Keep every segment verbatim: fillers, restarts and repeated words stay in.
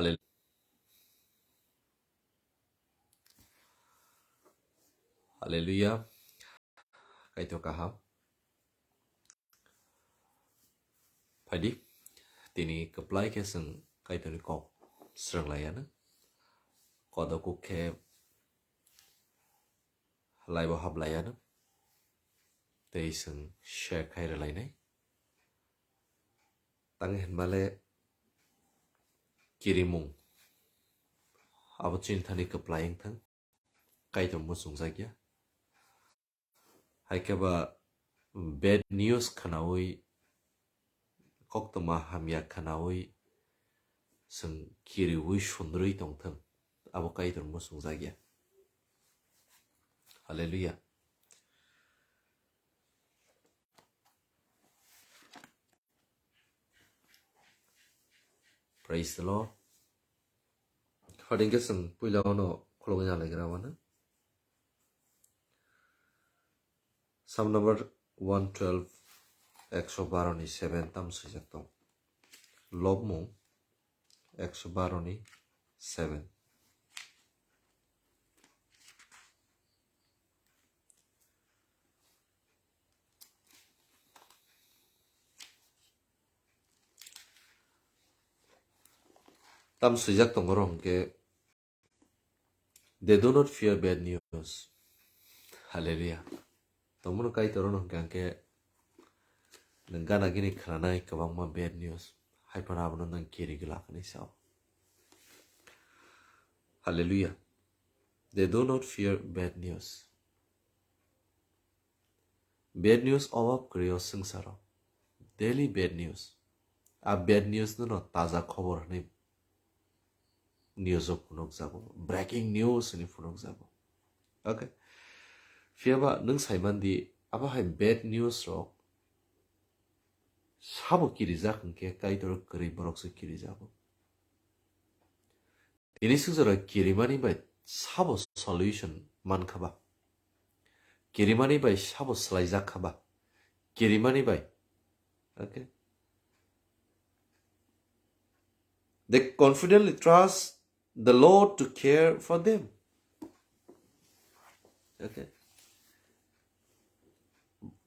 Hallelujah. Hallelujah. Kaitor kaham. Phaidi, tini kwplai khe chwng Kaitorni kok srwng lai anw. Kodo kuk khe laibo hap lai anw. Tei chwng share khai rwlainai. Tang hinmale kirimung abo chini thani kwplai wng thang. Kaitor muchungjak ya. Hai khe ba bad news khwnaui, koktwma hamya khwnaui chwng kiriui sundrwi tongthwng, abo Kaitor muchungjak ya. Hallelujah. Praise the Lord. Phaidi khe chwng puila ono khulugwi nalaigra wano. Psalm number one twelve, ekso baro ni seven tam swijak tong. Lobmung ekso baro ni seven. Tam swijak tongo oro hwnkhe, "They do not fear bad news." Hallelujah. Tongmano Kaitor ono hwnkhe, hwnkhe nwng gana gini khwnanai kwbangma bad news, hai phano abono nwng kiri glak hinwi sao. Hallelujah. "They do not fear bad news." Bad news obab kwrwi o swngcharo. Daily bad news. A bad news no no taja khobor hwnwi news o phunukjago. Breaking news hwnwi phunukjago. Okay. Phiyaba nwng saiman di, abo hai bad news rok sabo kirijak hwnkhe Kaitor kwrwi borok se kirijago. Tini swngcharo kirimani bai sabo solution mankha ba? Kirimani bai sabo swlaijak kha ba? Kirimani bai. Okay. They confidently trust the Lord to care for them. Okay.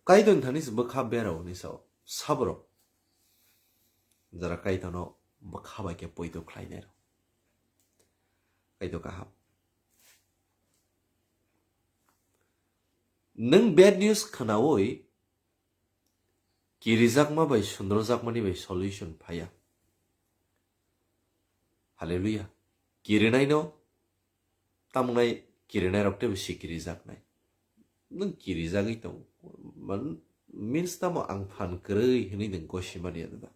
Kaitor thani se bwkha berao ni sao. Sabro. Jara Kaitorno bwkha bai khe poito khlainai rok. Kaitor kaham. Nwng bad news khwnaui kirijakma bai sundrojakmani bai solution phaiya. Hallelujah. Kirinaino tamnai kirinairok teibo sikirijaknai. Nwng kirijagwi tong, man, means tamo ang phan kwrwi hwnwi nwng gosimani ya da?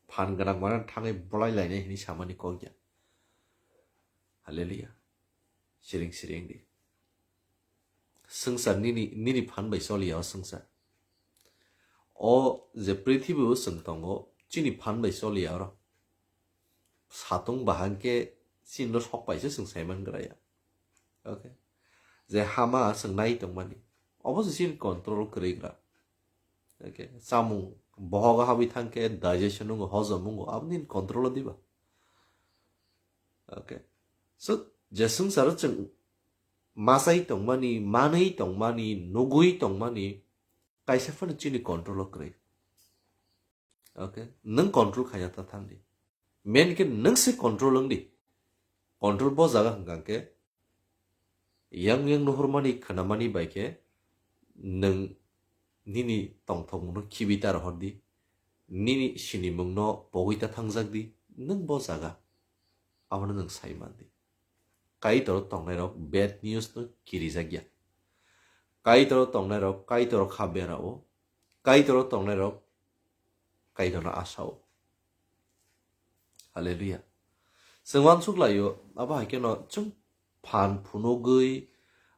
Phan gwnang mano thangwi bolai lainai hwnwi samani kok ya. Hallelujah. Siring siring di. Swngchar nini, nini phan bai choliya o swngchar. O je prithibi o chwng tongo, chini phan bai choliya oro. Satung bahai khe chini no sok pai se chwng saiman gra ya. Okay. Je hama chwng nai tongmani. Obo se chini control kwrwi gra. Okay. Chamung bohogo habwi thang khe digestion wngo, hojom wngo, abo nini control o diba? Okay. So, je swngcharo chwng machai tongmani, manwi tongmani, nugwi tongmani, kaisa phano chini control o kwrwi. Okay? Nwng control khaina ta thang di. Main khe nwng se control wng di. Control bo jaga hwnkha khe, yang yang nuhurmani, khwnamani bai khe nwng nini tongthokmungno khibi ta rohor di, nini sinimungno pogwi ta thangjak di, nwng bo jaga. Abono nwng sai man di. Kaitor tongnairok bad news no kirijak ya. Kaitor tongnairok Kaitor kha berao. Kaitor tongnairok Kaitorno asao. Hallelujah. Chwng uansuk laio, abo hai kheno chwng phan phunugwi,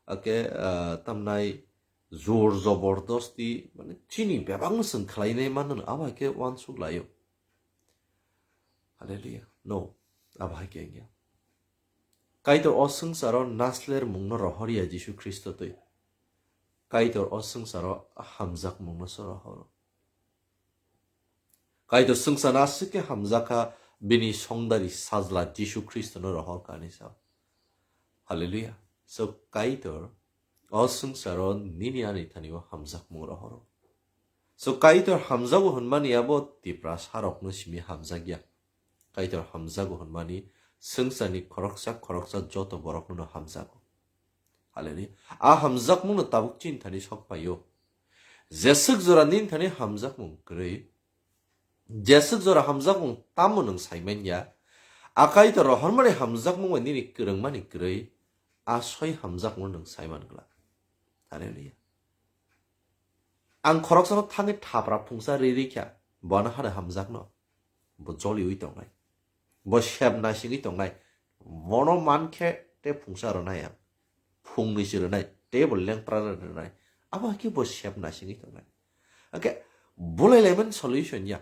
ake, ah, tamnai jor jobordosti, mane chini bebakno chwng khlainai mano, abo hai khe uansuk laio. Hallelujah. No, abo hai khe wngya. Kaitor o swngcharo nasler mungno rohor ya Jisu Khristo twi. Kaitor o swngcharo hamjak mungno se rohoro. Kaitor swngcharno aswk khe hamjakha, bini songdari sajla Jisu Khristono rohor kani sao. Hallelujah. So Kaitor o swngcharo nini ani thani o hamjakmung rohoro. So Kaitor hamjago hwnmani abo Tiprasarokno simi hamjakya. Kaitor hamjago hwnmani swngcharni khoroksa khoroksa joto borokno hamjago. Hallelujah. A hamjakmungno tabuk chini thani sok paio. Jeswk jora nini thani hamjakmung kwrwi, jeswk jora hamjakmung tamo nwng saimanya, a Kaitor rohormani hamjakmung bai nini kwrwngmani kwrwi, a soi hamjakmung nwng saiman glak. Hallelujah. Ang khoroksano thangwi thapra phungsa ri ri kha, bono hade hamjakno. Bo joliwi tongnai. Bo sep naisingwi tongnai. Bono mankhe te phungsa rwnai ang. Phungni se rwnai. Te bo lengpra rwnai. Abo khe bo sep naisingwi tongnai. Hake bulai laimani solution ya.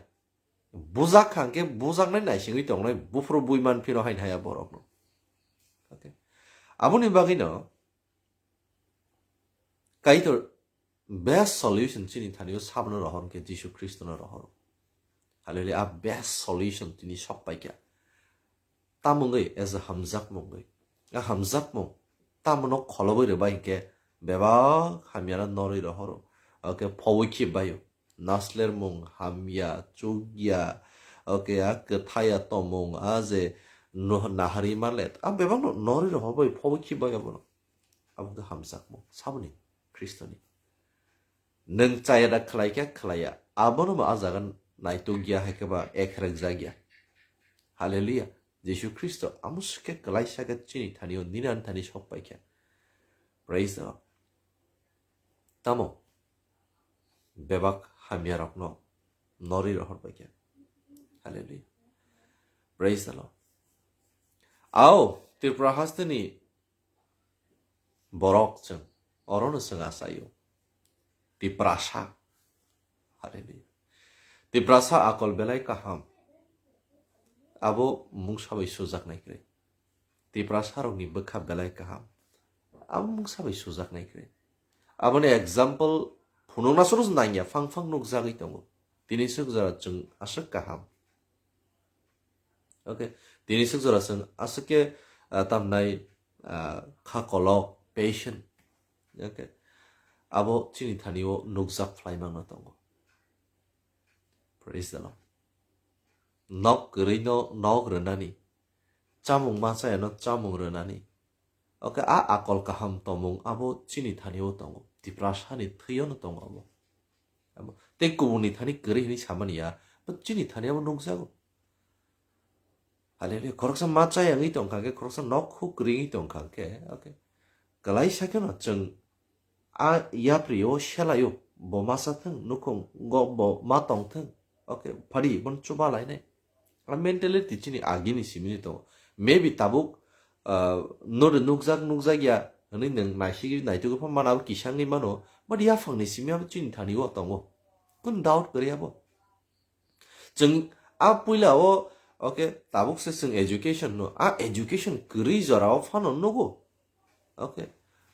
Bujak kha hwnkhe bujaknai naisingwi tongnai. Buphuru bui man phiro hain haya borokno. Okay. Aboni bagwino Kaitor best solution chini thani o sabno rohor hwnkhe Jisu Khristono rohor. Hallelujah, a best solution tini sok paikha. Tamungwi as a hamjakmungwi. A hamjakmung tamono kholobwi rwbai hwnkhe bebak hamyano norwi rohoro. Oke, phowi khibbaio. Naslermung hamya, chukya, oke, a kwthaya tomung, a je no-, nahari malet. A bebakno norwi rohorbai phowi khibbai abono. Abo khe hamjakmung, saboni, Khristoni. Nwng chaya da khlai khe khlaiya, abono bo a jaga naitukya hai khe ba ekhrek jakya. Hallelujah. Jisu Khristo amo swkhe kwlaisa khe chini thani o nini ani thani sok pai kha. Praise the Lord. Tamo bebak hamya rokno norwi rohor pai kha. Hallelujah. Praise the Lord. Ao, Tripura hasteni borok chwng, orono chwng achaio. Tiprasa. Hallelujah. Tiprasa akol belai kaham. Abo mungsa bai sujaknai kwrwi. Tiprasa rokni bwkha belai kaham. Abo mungsa bai sujaknai kwrwi. Aboni example phunukna soro nangya, phang phang nukjagwi tongo. Tini swk jora chwng aswk kaham. Okay, tini swk jora chwng aswk khe, ah, tamnai, ah, kha kolok, patient. Okay, abo chini thani o nukjak phlai mangno tongo. Praise the Lord. Nok kwrwi no nok rwnani, chamung ma chaya no chamung rwnani. Okay, a akol kaham tongmung abo chini thani o tongo. Tiprasa ni thwi o no tongo abo. Abo tei kubun ni thani kwrwi hwnwi samani ya, but chini thani abo nukjago. Hallelujah. Khoroksa ma chaya wngwi tongkha khe, khoroksa nok huk kwrwi wngwi tongkha khe, okay. Kwlaisa kheno chwng a yapri o selaio, bo masa thwng, nukhung go bo ma tong thwng, okay, phari bono chuba lainai. A mentality chini agini simini tongo. Maybe tabuk, ah, noro nukjak, nukjak ya hwnwi nwng naisik naitugwi pha mano, abo kisangni mano, but yaphangni simi abo chini thani o tongo. Kun doubt kwrwi abo. Chwng a puila o, okay, tabuk se chwng education no, a education kwrwi jora o phano nugo. Okay.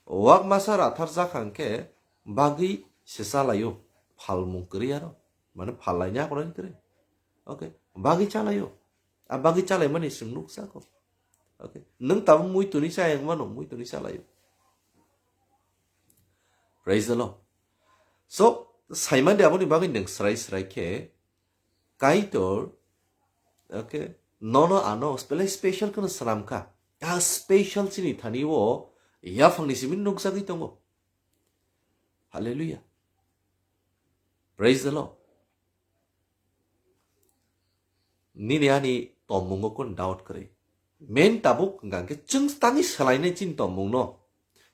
Wak masa rathar jak hang khe bagwi se chalaio, phalmung kwrwi aro. Mane phal laina akorani kwrwi. Okay. Bagwi chalaio. A bagwi chalaimani chwng nukjago. Okay. Nwng tabuk muituni chayang mano, muituni chalaio. Praise the Lord. So, saimandi aboni bagwi nwng srai srai khe Kaitor, okay, nono ano belai special kheno swnam kha. A special chini thani o yaphangni simi nukjagwi tongo. Hallelujah. Praise the Lord. Nini ani tongmungo kun doubt kwrwi. Main tabuk hwnkha khe chwng tangwi swlainai chini tongmungno.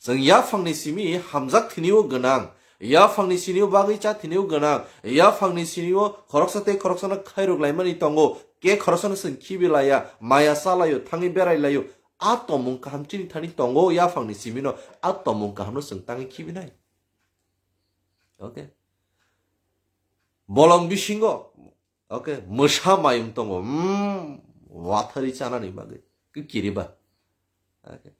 Chwng yaphangni simi hamjak thini o gwnang, yaphangni sini o bagwi cha thini o gwnang, yaphangni sini o khoroksa tei khoroksano khairok laimani tongo, ke khoroksano chwng khibi laya, maya cha laio, thangwi berai laio. A tongmung kaham chini thani tongo yaphangni simino, a tongmung kahamno chwng tangwi khibinai. Okay. Bolong bisingo, okay, mwsa mayung tongo, mm, wathari chanani bagwi, kiriba. Okay.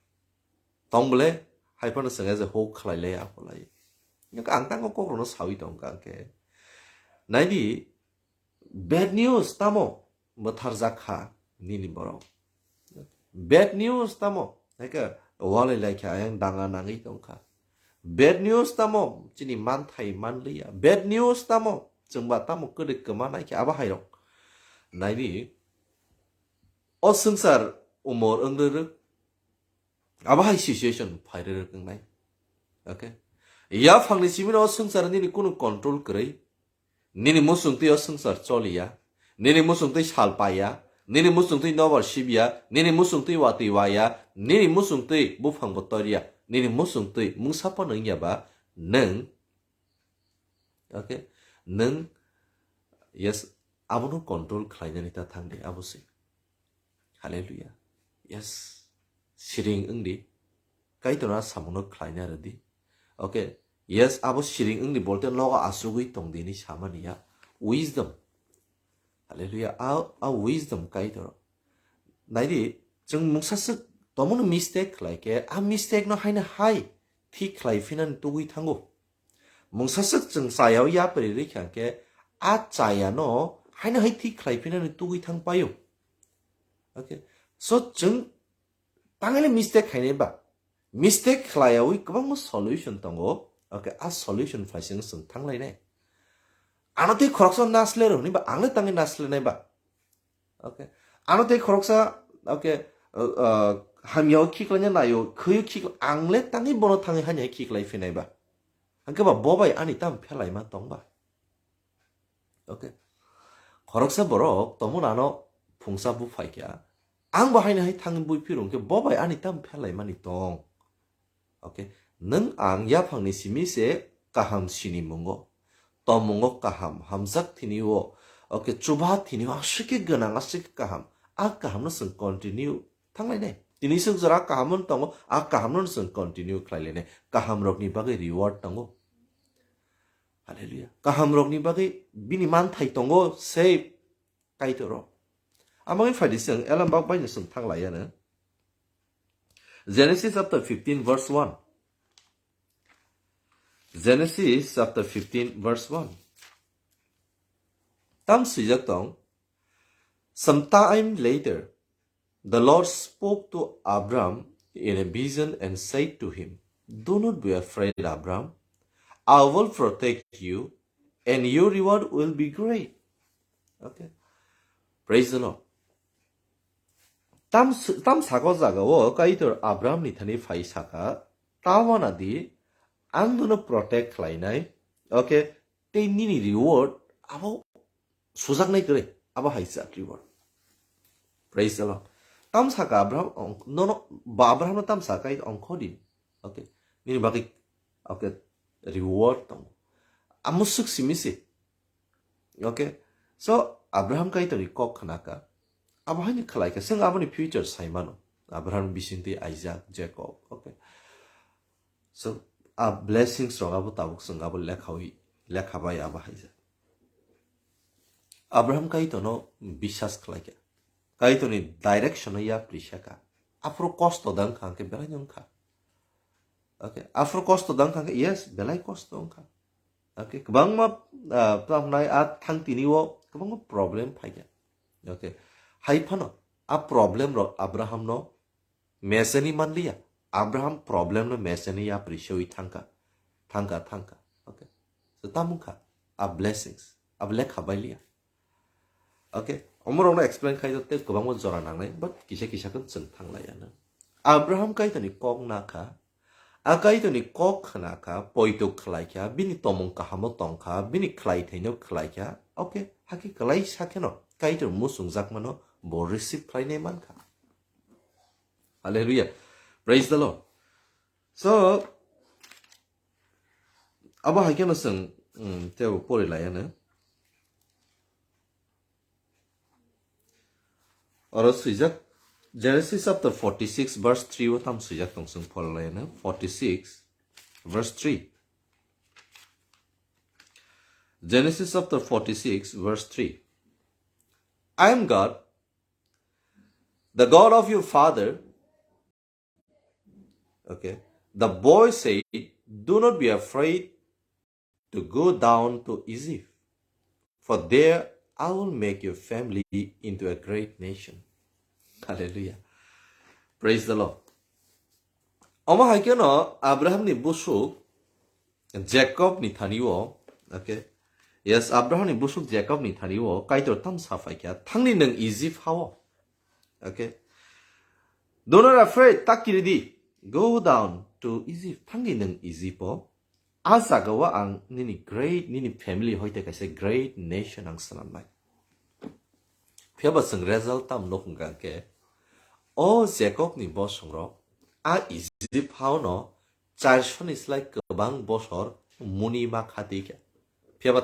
Tong bole, hai phano chwng je hok khlai le, apo lai. Ang tango kok rokno sawi tong kha khe. Naidi, bad news tamo bwtharjak kha. nini borok. Bad news tamo? Haikhe walai lai khe ayang danga nangwi tongkha. Bad news tamo? Chini manthai manliya. Bad news tamo? Chwngba tamo kwdwi kwma nai khe abo hairok. Naidi, o swngchar umor wng rwrwk. Abo hai situation phai rwrwk wngnai. Okay? Yaphangni simi no o swngchar nini kunu control kwrwi. Nini muchungtwi o swngchar choliya, nini muchungtwi sal paiya, nini muchungtwi nobar sibya, nini muchungtwi watwi waya, nini muchungtwi buphang bo toriya, nini muchungtwi mungsa phano wngya ba nwng, okay, nwng, yes, abono control khlainani ta thangdi, abo se. Hallelujah. Yes. Siring wngdi. Kaitorno a samungno khlaina rwdi. Okay. Yes, abo siring wngdi bolte nogo asugwi tongdi hinwi samani ya. Wisdom. Hallelujah. A, a wisdom Kaitor. Naidi, chwng mungsa swk tomono mistake khlai khe, a mistake no haino hai thik khlai phinani tugwi thango. Mungsa swk chwng chayao yapri rikha khe, a chayano haino hai thik khlai phinani tugwi thang paio. Okay. So, chwng tangile mistake khainai ba. Mistake khlaiyawi kwbangma solution tongo. Okay, a solution phaising chwng thanglainai. Ano tei khoroksa nasle rw hwnwi ba, angle tangwi naslenai ba. Okay. Ano tei khoroksa, okay, uh, uh, hamyao khiklaina naio, khwio khikla, angle tangwi bono thangwi hanya khiklai phinai ba. Hwnkhe ba bo bai ani tam phelaima tong ba. Okay. Khoroksa borok tomo nano phungsa buphai kha. Ang bo haino hai thangwi bui phirung khe bo bai ani tam phelaimani tong. Okay. Nwng ang yaphangni simi se kaham sini mungo. Tomungo kaham, hamjak thini o. Okay, chuba thini o, aswk khe gwnang, aswk khe kaham. A kahamno chwng continue thanglainai. Tini swk jora kaham wng tongo, a kahamno chwng continue khlailainai. Kaham rokni bagwi reward tongo. Hallelujah. Kaham rokni bagwi bini manthai tongo, sei Kaitoro. Amagwi phaidi chwng Elambak bai no chwng thang lai ano. Genesis chapter fifteen verse one. Genesis chapter fifteen verse one. Tam swijak tong, sometime later, the Lord spoke to Abram in a vision and said to him, "Do not be afraid, Abram. I will protect you, and your reward will be great." Okay. Praise the Lord. Tam, tam sako jaga o Kaitor Abram ni thani phai saka, "Tawana di, ang nono protect khlainai." Okay. Tei nini reward abo sujaknai kwrwi, abo hai chak reward. Praise the Lord. Tam saka Abraham, ong-, nono, ba Abraham no tam saka ongkho di. Okay. Nini bagwi, okay, reward tongo. Amo swk simi se. Okay. So, Abraham Kaitorni kok khnaka. Abo haino khlai kha. Chwng aboni future sai mano. Abraham bisingtwi Isaac, Jacob. Okay. So, a blessings rok abo tabuk chwng abo lekhawi, lekha bai abo haijak. Abraham Kaitorno biswas khlai kha. Kaitorni direction-o yapri sa kha. Aphuru kosto da wngkha hwnkhe belai no wngkha. Okay, aphuru kosto da wngkha hwnkhe, yes, belai kosto wngkha. Okay, kwbangma, ah, tamo hwnai a thang tini o kwbangma problem phai kha. Okay, hai phano a problem rok Abraham no meseni manliya. Abraham problem no meseni yapri sewi thangkha. Thangkha, thangkha. Okay. So, tamo wngkha a blessings. Abo lekha bai liya. Okay. Omorokno explain khai tei kwbangma jora nangnai, but kisa kisa khe chwng thang lai ano. Abraham Kaitorni kok na kha. A Kaitorni kok khna kha, poito khlai kha, bini tomong kahamo tong kha, bini khlai thaino khlai kha. Okay. Hakhe kwlai sa kheno Kaitor muchungjakmano bo receive khlainai man kha. Hallelujah. Praise the Lord. So, abo hai kheno chwng, mm, tebo pori lai ano. Oro swijak, Genesis chapter forty-six verse three o tam swijak tong chwng pori lai ano. Forty-six verse three. Genesis chapter forty-six verse three. "I am God, the God of your father." Okay. The boy said, "Do not be afraid to go down to Egypt, for there I will make your family into a great nation." Hallelujah. Praise the Lord. Omo hai kheno Abraham ni busuk Jacob ni thani o, okay? Yes, Abraham ni busuk Jacob ni thani o Kaitor tam sa phai kha, "Thangni nwng Egypt ha o." Okay? "Do not afraid, ta kiri di. Go down to Egypt. Thangni nwng Egypt o. A jaga o ang nini great, nini family hoite kaisa great nation ang swnam nai." Phiya ba chwng result tam nuk hwnkha khe, o Jacob ni bosong rok a Egypt ha o no charso ni slai kwbang bosor muni ma khati kha. Phiya ba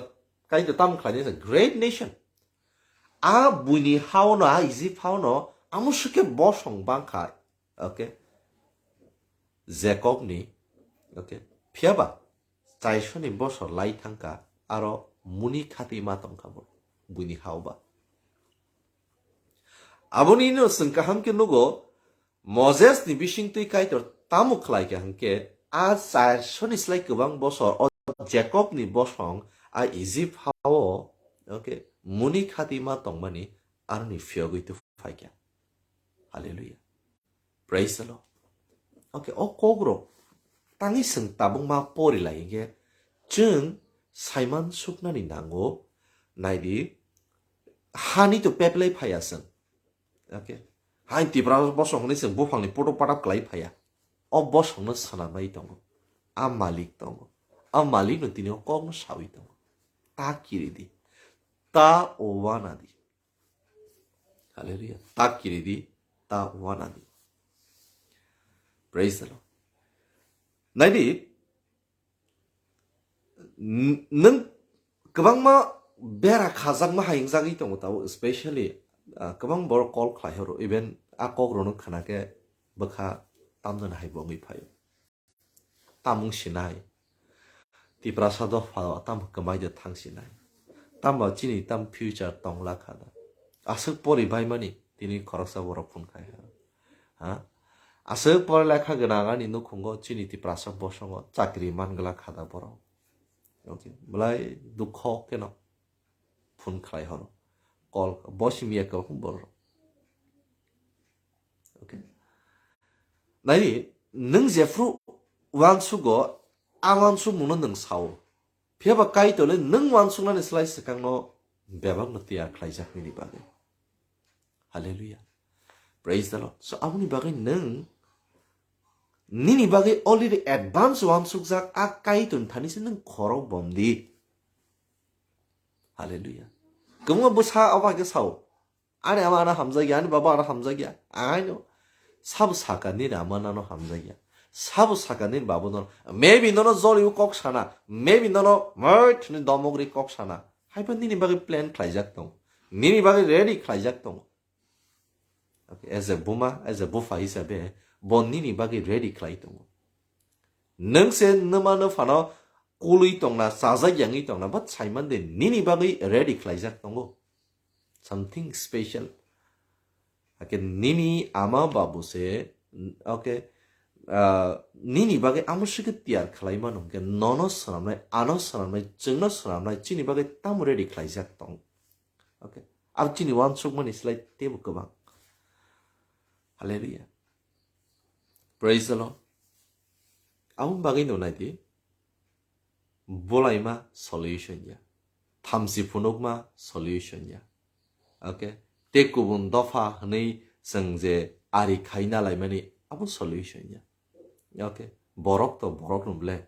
Kaitor tam khlai ni great nation. A buini ha o no, a Egypt ha o no amo sukhe bosong bang kha. Okay? Jacob ni, okay? Phiya ba chaisoni bosor lai thangkha, aro muni khati ma tongkha bo, buini ha o ba. Aboni no chwng kaham khe nugo, Moses ni bisingtwi Kaitor tamo khlai kha hwnkhe, a chaisoni slai kwbang bosor o Jacob ni bosong a Egypt ha o, okay, muni khati ma tongmani aroni phiyogwi tu phai kha. Hallelujah. Praise the Lord. Okay, o kok rok tangwi chwng tabuk ma pori lai hwnkhe chwng saiman suknani nango, naidi hani to peplai phaiya chwng. Okay. Hai Tipra bosong hwnwi chwng buphangni poto patap klai phaiya. O bosongno swnamnai tongo. A malik tongo. A malikno tini o kokno sawi tongo. Ta kiri di. Ta o wana di. Hallelujah. Ta kiri di. Ta wana di. Praise the Lord. Naidi, n-, nwng kwbangma bera khajakma hayungjagwi tongo tabuk, especially, ah, kwbang borok call khlai horo, even a kok rokno khna khe bwkha tamjani hai bo wngwi phaio. Tamung sinai, Tiprasa dopha o tamo kwmai de thang sinai, tamo chini tam future tong lakha da, aswk pori baimani tini khoroksa borok phun khai ha. Ha? Aswk pore lekha gwnang ani nukhungo chini Tiprasa bosongo chakri man glak kha da borok. Okay. Belai dukho keno phun khlai horo. Call bo simi ya kwbang borok. Okay. Naidi, nwng jephru uansugo, a uansukmungno nwng sao. Phiya ba Kaitorle nwng uansuknani slai swkangno bebakno tiyar khlaijak nini bagwi. Hallelujah. Praise the Lord. So, aboni bagwi nwng nini bagwi already advance uansukjak a Kaitorni thani se nwng khorok bomdi. Hallelujah. Kwbangma bwsa abo hai khe sao, "Ani ama ano hamjakya, ani baba ano hamjakya." Aino sabo saka nini ama nano hamjakya. Sabo saka nini baba no. Maybe nono joliu kok sana. Maybe nono moi thini domogri kok sana. Haiba nini bagwi plan khlaijak tong. Nini bagwi ready khlaijak tong. Okay, as a buma, as a bupha hisabe, bo nini bagwi ready khlai tongo. Nwng se nwma nwphano kulwi tongna, chajak yangwi tongna, but saiman de nini bagwi ready khlaijak tongo. Something special. Hake nini ama babu se, okay, ah, nini bagwi amo sike tiyar khlai mano, hwnkhe nono swnamnai, ano swnamnai, chwngno swnamnai, chini bagwi tamo ready khlaijak tong. Okay. Abo chini uansukmani slai teibo kwbang. Hallelujah. Praise the Lord. Aboni bagwi no naidi, bolaima solution ya. Thamchi phunukma solution ya. Okay. Tei kubun dopha hwnwi chwng je ari khaina laimani abo solution ya. Okay. Borok to borok no ble.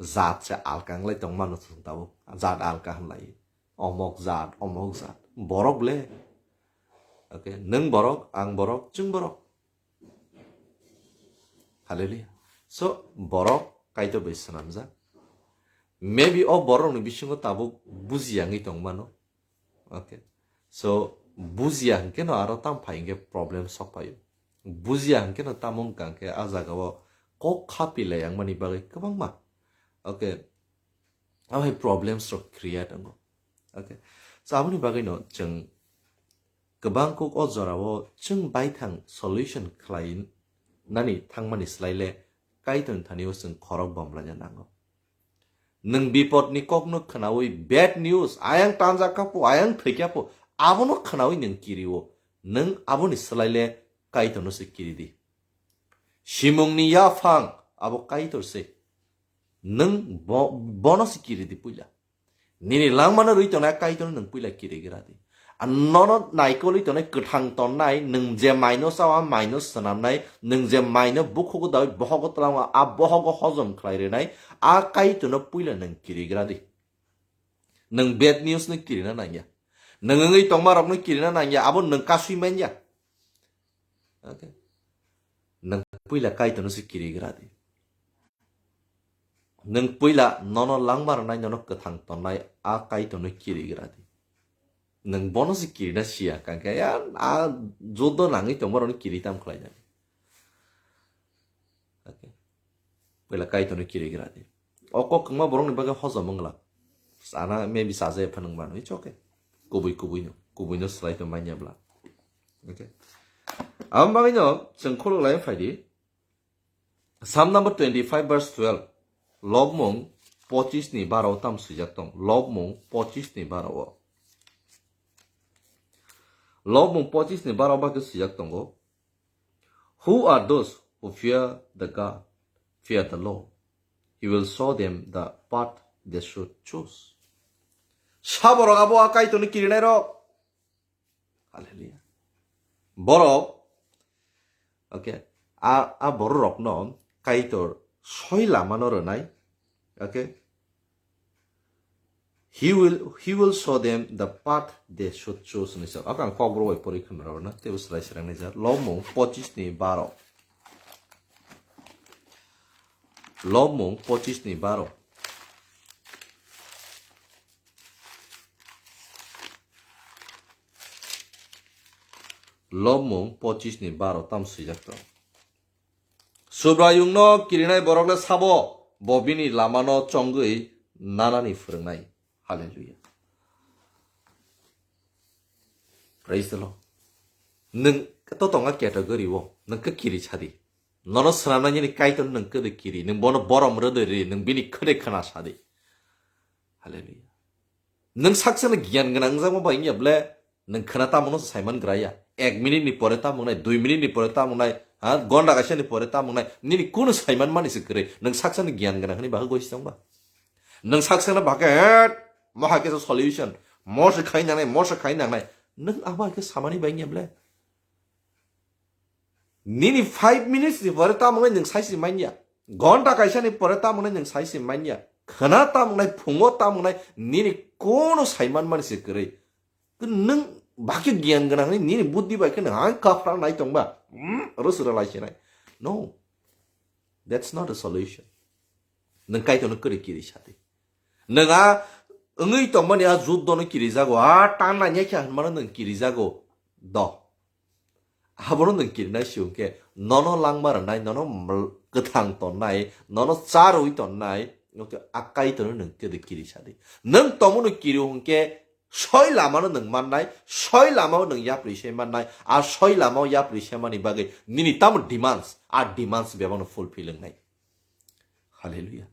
Jat se alka wng lai tong mano chwng tabuk. Jat alka hwn lai. Omok jat, omok jat. Borok ble. Okay, nwng borok, ang borok, chwng borok. Hallelujah. So, borok Kaitor bai swnamjak. Maybe o borok ni bisingo tabuk bujiya wngwi tong mano. Okay. So, bujiya hwnkhe no aro tam phai hwnkhe problem sok phaio. Bujiya hwnkhe no tamo wngkha hwnkhe a jaga o kok khapi lai yang mani bagwi kwbangma. Okay. Abo hai problems rok create wngo. Okay. So, aboni bagwi no chwng kwbang kuk o jora o chwng baithang solution khlai nani thangmani slai le Kaitor ni thani o chwng khorok bomlaina nango. Nwng bipot ni kok no khwnawi bad news, ayang tanjak kha pho, ayang thwi kha pho, abono khwnawi nwng kiri o. Nwng aboni swlaile Kaitorno se kiri di. Simungni yaphang abo Kaitor se. Nwng bo-, bono se kiri di puila. Nini langmano rwi tongnai Kaitorno nwng puila kirigra di. A nono naikolwi tongnai kwthang tonnai, nwng je maino sao, a maino swnamnai, nwng je maino bukhugo dawi bohogo twlango, a bohogo hojom khlai rwnai, a Kaitorno puila nwng kirigra di. Nwng bad news no kirina nangya. Nwng wngwi tongma rokno kirina nangya, abo nwng kasui manya. Okay. Nwng puila Kaitorno se kirigra di. Nwng puila nono langma rwnai, nono kwthang tonnai a Kaitorno kirigra di. Nwng bono se kirina siya, kangkhe ya a joto nangwi tongma rokno kiri tam khlainani. Okay. Puila Kaitorno kirigra di. O kok kwma borokni bagwi hojom wngla. Sana maybe saja epha nang mano, it's okay. Kubui kubui no, kubui no slai to manya bla. Okay. Am bagwi no chwng khuluk lai phai di. Psalm number twenty-five verse twelve. Lobmung pochis ni baro tam swijak tong. Lobmung pochis ni baro o. Lobmung pochis ni baro bagwi swijak tongo. Who are those who fear the God, fear the Lord? He will show them the path they should choose. Saborok abo a Kaitorno kirinai rok. Hallelujah. Borok, okay, a, a borok rokno Kaitor soi lamano rwnai, okay? He will, he will show them the path they should choose, hinwi sa. Ako ang kokborok bai pori khna rw na, teibo swlai srang ni ja. Lobmung pochis ni baro. Lobmung pochis ni baro. Lobmung pochis ni baro tam swijak tong. Subraiyungno kirinai borok le sabo, bo bini lamano chongwi nanani phwrwngnai. Hallelujah. Praise the Lord. Nwng to tonga category o, nwng khe kiri sadi. Nono swnamnai nini Kaitor nwng kwdwi kiri, nwng bono borom rwdwi ri, nwng bini khwdai khna sadi. Hallelujah. Nwng saksano giyan gwnang wngjakma bai wngya ble, nwng khwna tamungno saiman graya. Ek minute ni pore tamungnai, dui minute ni pore tamungnai, ha, gonda kaisa ni pore tamungnai, nini kunu saiman mani se kwrwi. Nwng saksano giyan gwnang hwnwi bahai gosi tongba. Nwng saksano bahai khe, "Het, mo hai khe solution, mo se khai nangnai, mo se khai nangnai." Nwng abo hai khe samani bai wngya ble. Nini five minutes ni pore tamungnai nwng saisi manya. Gonda kaisa ni pore tamungnai nwng saisi manya. Khwna tamungnai, phungo tamungnai, nini kono saiman mani se kwrwi. Nwng bakhe giyan gwnang ni, nini buddhi bai khe nwng ang kaphra nai tongba. Hmm, oro sura lai sinai. No. That's not a solution. Nwng Kaitorno kwrwi kiri sadi. Nwng a wngwi tongmani a juddo no kiri jago, a tan nanya khe hwnmano nwng kiri jago. Do. Abono nwng kirinai si hwnkhe, nono langma rwnai, nono ml-, kwthang tonnai, nono charwi tonnai, hwnkhe a Kaitorno nwng kwdwi kiri sadi. Nwng tongmano kiri hwnkhe, soi lamano nwng mannai, soi lamao nwng yapri se mannai, a soi lamao yapri se mani bagwi nini tamo demands, a demands bebakno fulfill wngnai. Hallelujah.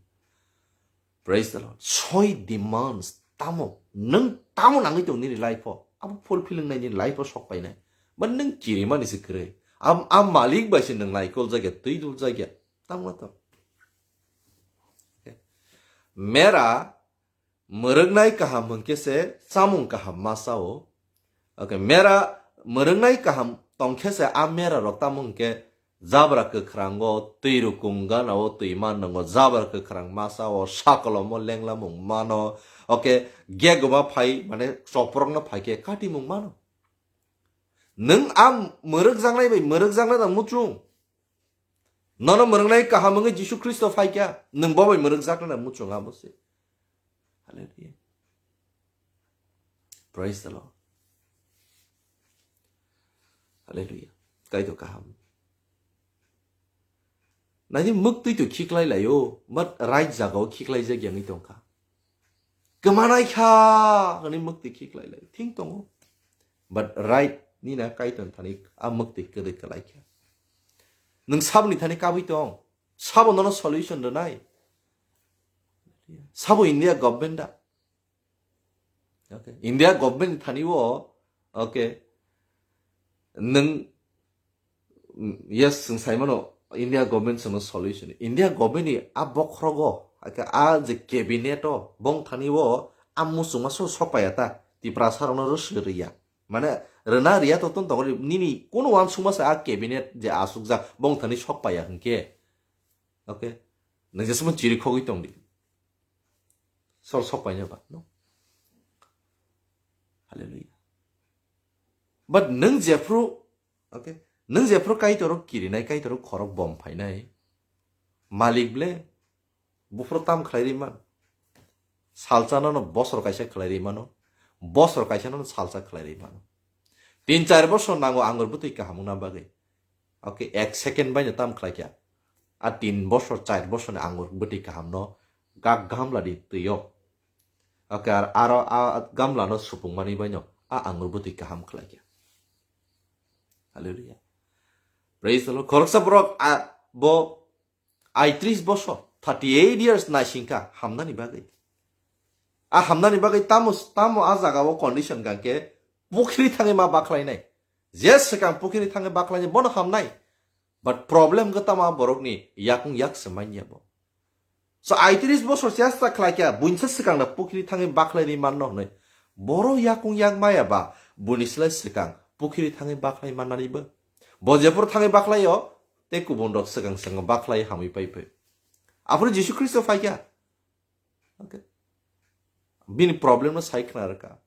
Praise the Lord. Soi demands tamo, nwng tamo nangwi tong nini life o, abo fulfill wngnai nini life o sok painai. Ba nwng kirimani se kwrwi. Am, am malik bai se nwng naikol jagya, twi dul jagya. Tamo to. Okay. Mera mwrwknai kaham hwnkhe se chamung kaham ma chao. Okay, mera mwrwknai kaham tongkhe se a mera rok tamo hwnkhe jabra kwkhrango twi rukum gana o twi man nango, jabra kwkhrang masa o sakolomo lenglamung mano. Okay, gegoma phai mane chopropno phaikhe katimung mano. Nwng a mwrwkjaknai bai mwrwkjaknai da muchung. Nono mwrwknai kaham wngwi Jisu Khristo phaikha, nwng bo bai mwrwkjaknai da muchung abo se. Hallelujah. Praise the Lord. Hallelujah. Kaitor kaham. Naidi mwktwi to khiklai laio, but right jagao khiklai jak yangwi tongkha. Kwmanai kha hwnwi mwktwi khiklai lai. Thing tongo. But right nina Kaitor thani a mwktwi kwdwi kwlai kha. Nwng saboni thani kabwi tong. Sabo nono solution rwnai. Sabo India government da. Okay. India government ni thani o, okay, Nwng, mm, yes, chwng sai mano, India government chwngno solution. India government ni a bokhrogo, ake a je cabinet o, bongthani o, a muchungma so sokpaiya ta, Tiprasa rokno rwswi rwya. Mane, rwna rwya to ton tongo, nini kuno uansukma se a cabinet je asukjak, bongthani sokpaiya hwnkhe. Okay? Nwng jesamo chiri khogwi tongdi. Sor sokpaina ba, no? Hallelujah. But nwng jephru, okay, nwng jephru Kaitor kirinai, Kaitor khorok bom phainai, malik ble, buphuru tam khlai ri man. Salsa no bosor kaisa khlai ri mano, bosor kaisa no salsa khlai ri mano. Tin char bosor nango angur bwtwi kaham wngna bagwi. Okay, ek second bai no tam khlai kya. A tin bosor, char bosor ni angur bwtwi kaham no gak gamla di twi o. Okay, ar aro a gamla no supung mani bai no a angur bwtwi kaham khlai kya. Hallelujah. Praise the Lord. Khoroksa borok a bo aitris bosor, thirty eight years naisingkha hamnani bagwi. A hamnani bagwi tamo, tamo a jaga o condition gangkhe pukhiri thangwi ma bakhlainai. Je swkang pukhiri thangwi bakhlainai bono hamnai. But problem khe tamo a borokni yakung yak se manya bo. So aitris bosor chesta khlaikha, buinsa swkang da pukhiri thangwi bakhlaini manno hwnwi. Boro yakung yak maya ba, buini slai swkang pukhiri thangwi bakhlai mannani bo. Bo jephuru thangwi bakhlaio, tei kubun rok swkang swkang bakhlai hamwi pai pai. Aphuru Jisu Khristo phaikha. Okay. Bini problem no sai khna rwkha.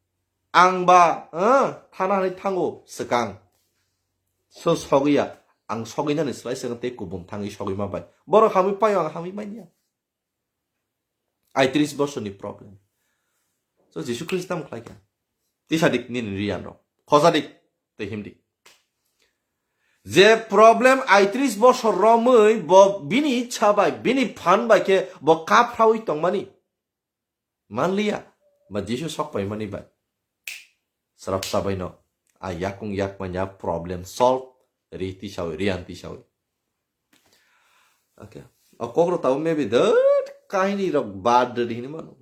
Ang ba, eh, thana hwnwi thango swkang. So sogwi ya, ang sogwi nani slai swkang tei kubun thangwi sogwi ma bai. Borok hamwi paio, ang hamwi manya. Aitris bosor ni problem. So Jisu Khristo tamo khlai kha. Tisa dik nini riyan rok. Khosa dik tei him dik. Je problem aitris bosor romwi bo bini ichha bai, bini phan bai khe bo kaphraui tongmani. Manliya, ba Jisu sok paimani bai. Srapsa baino, a yakung yak manya problem solve, ri tisawi, riyan tisawi. Okay. O kokro tabo maybe dot kahini rok bad dot hini mano.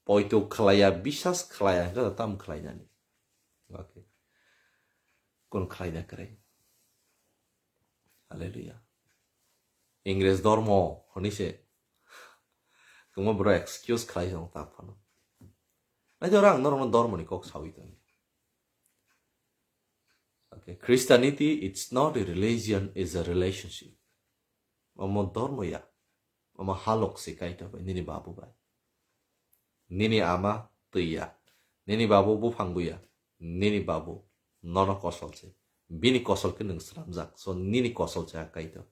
Poito khlaiya, bisas khlaiya, hwnkhe tam khlainani. Okay. Kun khlaina kwrwi. Hallelujah. Ingres dormo hwnwi se kwbangma borok excuse khlai tongo ta phano. Naithe oro ang norokno dormoni kok sawi tongo. Okay, Christianity, it's not a religion, it's a relationship. Omo dormo ya. Omo halok se Kaitor bai, nini babu bai. Nini ama twi ya. Nini babu buphang bu ya. Nini babu nono kosol se. Bini kosol khe nwng swnamjak. So nini kosol se a Kaitor.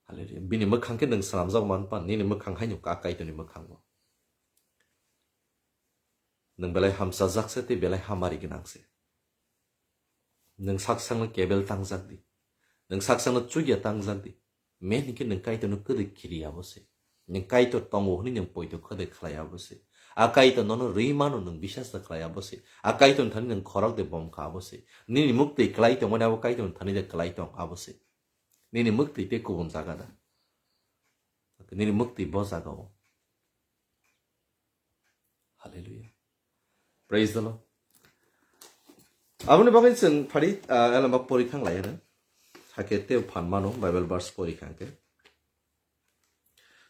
Hallelujah. Bini mwkhang khe nwng swnamjak man pan. Nini mwkhang hai nuk a Kaitorni mwkhango. Nwng belai hamchajak se tei belai hamari gwnang se. Nwng saksakno kebel tangjak di. Nwng saksakno chukya tangjak di. Men hinkhe nwng Kaitorno kwrwi kiri abo se. Nwng Kaitor tongo hwnwi nwng poito khwdai khlai abo se. A Kaitor nono rwi mano nwng bisas da khlai abo se. A Kaitorni thani nwng khorok de bom kha abo se. Nini muktwi klai tongmani abo Kaitorni thani de klai tong abo se. Nini muktwi tei kubun jaga da. Nini muktwi bo jaga o. Hallelujah. Praise the Lord. Aboni bagwi chwng phari, ah, elamba pori thang lai ano. Hake tei phan mano Bible verse pori khang khe.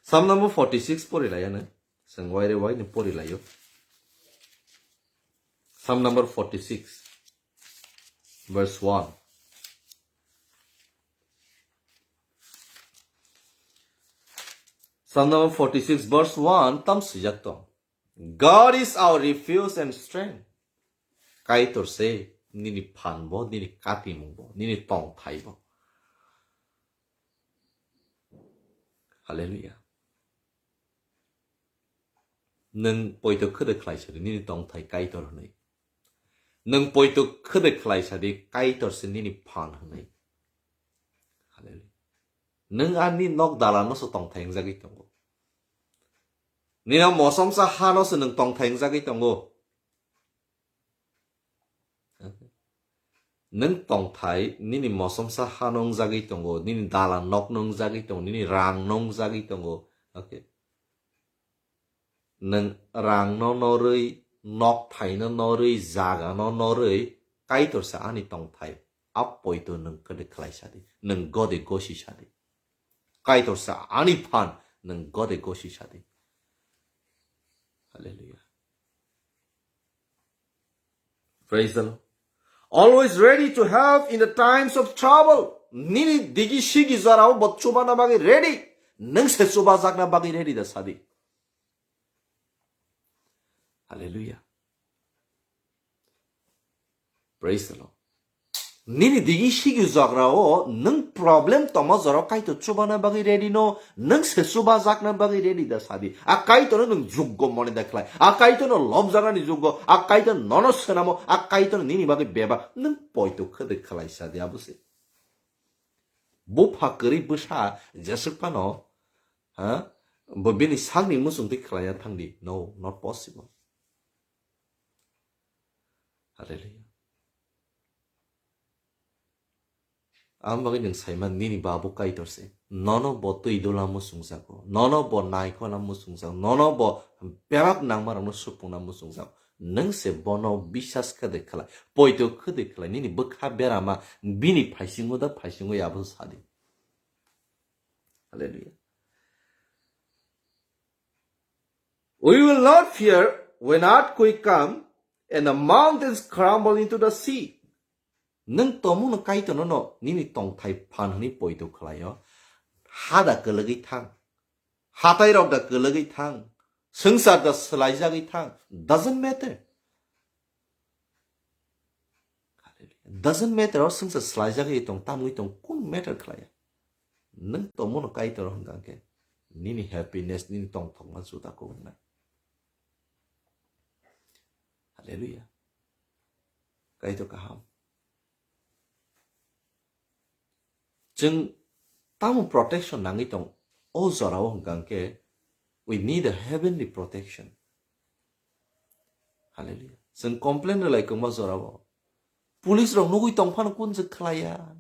Psalm number forty-six pori lai ano. Chwng waire waini pori laio. Psalm number forty-six, verse one. Psalm number forty-six, verse one, tam swijak tong. God is our refuge and strength. Kaitor se nini phan bo, nini katimung bo, nini tongthai bo. Hallelujah. Nwng poito khwdai khlai sadi nini tongthai Kaitor hwnwi. Nwng poito khwdai khlai sadi Kaitor se nini phan hwnwi. Hallelujah. Nwng ani nok dalanno se tongthai wngjagwi tongo. Nini mosomsa hano se nwng tongthai wngjagwi tongo. Nwng tongthai nini mosomsa hano wngjagwi tongo, nini dalan nokno wngjagwi tongo, nini rangno wngjagwi tongo. Okay. Nwng rangno norwi, nokthaino norwi, jagano norwi, Kaitor se ani tongthai. a poito nwng kwdwi khlai sadi, nwng gode gosi sadi. Kaitor sa ani phan nwng gode gosi sadi. Hallelujah. Praise the Lord. Always ready to help in the times of trouble. Nini digi sigi jorao bo chubana bagwi ready. Nwng se chubajakna bagwi ready da sadi. Hallelujah. Praise the Lord. Nini digi sigi jagrao nwng problem tongma jorao Kaitor chubana bagwi ready no, nwng se chubajakna bagwi ready da sadi. A Kaitorno nwng juggo mone da khlai. A Kaitorno lobjaknani juggo, a Kaitor nono swnamo, a Kaitor nini bagwi bebak nwng poito khwdwi khlai sadi abo se. Bupha kwrwi bwsa jeswk phano, ha? Bo bini sakni muchungtwi khlaiya thangdi. No, not possible. Hallelujah. Ang bagwi nwng saiman nini babu Kaitor se. Nono bo twi dola muchungjago. Nono bo naikhona muchungjago. Nono bo bebak nangmarokno supungna muchungjago. Nwng se bono bisas khwdwi khlai. Poito khwdwi khlai. Nini bwkha berama bini phaisingo da phaisingo ya abo sadi. Hallelujah. We will not fear when earthquake come and the mountains crumble into the sea. Nwng tongmungno Kaitorno no nini tongthai phan hwnwi poito khlaio. Ha da kwlwgwi thang. Hatai rok da kwlwgwi thang. Swngchar da swlaijagwi thang. Doesn't matter. Doesn't matter o swngchar swlaijagwi tong, tamwi tong, kun matter khlaiya. Nwng tongmungno Kaitor hwnkha khe nini happiness, nini tongthokma juda kubugnai. Hallelujah. Kaitor kaham. Chwng tamo protection nangwi tong, o jorao hwnkha khe we need a heavenly protection. Hallelujah. Chwng complain rwlai kwma jorao. Police rok nugwi tong phano kun jwk khlaiya.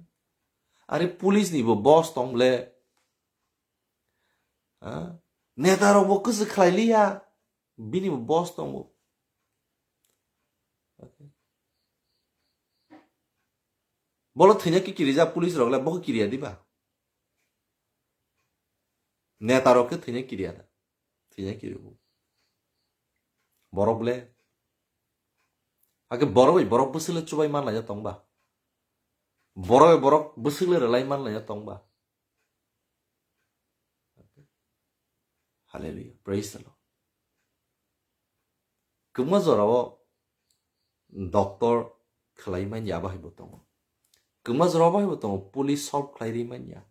Are police ni bo boss tong ble. Ha? Neta rok bo kwchwk khlai liya. Bini bo boss tongo. Okay. Bolo thwina ki kirijak police rok le bo kiriya diba? Neta rok khe thwina kiriya da. Thwina kiribo. Borok le. Ake borok bai borok bwswk le chubai man laina tongba. Borok bai borok bwswk le rwlai man laina tongba. Hallelujah. Praise the Lord. Kwbangma jorao doctor khlai manya abo hai bo tongo. Kwbangma jorao abo hai bo tongo, police solve khlai ri manya.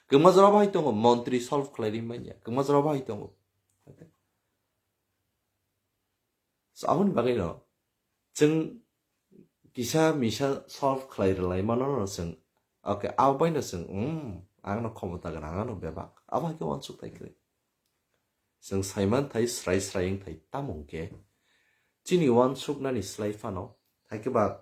Kwbangma jorao abo hai tongo, montri solve khlai ri manya. Kwbangma jorao abo hai tongo. So, aboni bagwi no, chwng kisa misa solve khlai rwlai mano no chwng, okay, abo bai no chwng, um, ang no khomota gwnang, ang no bebak. Abo hai khe uansuk thai kwrwi. Chwng saiman thai, srai srai wng thai, tamo hwn khe chini uansuknani slai phano, hai khe ba,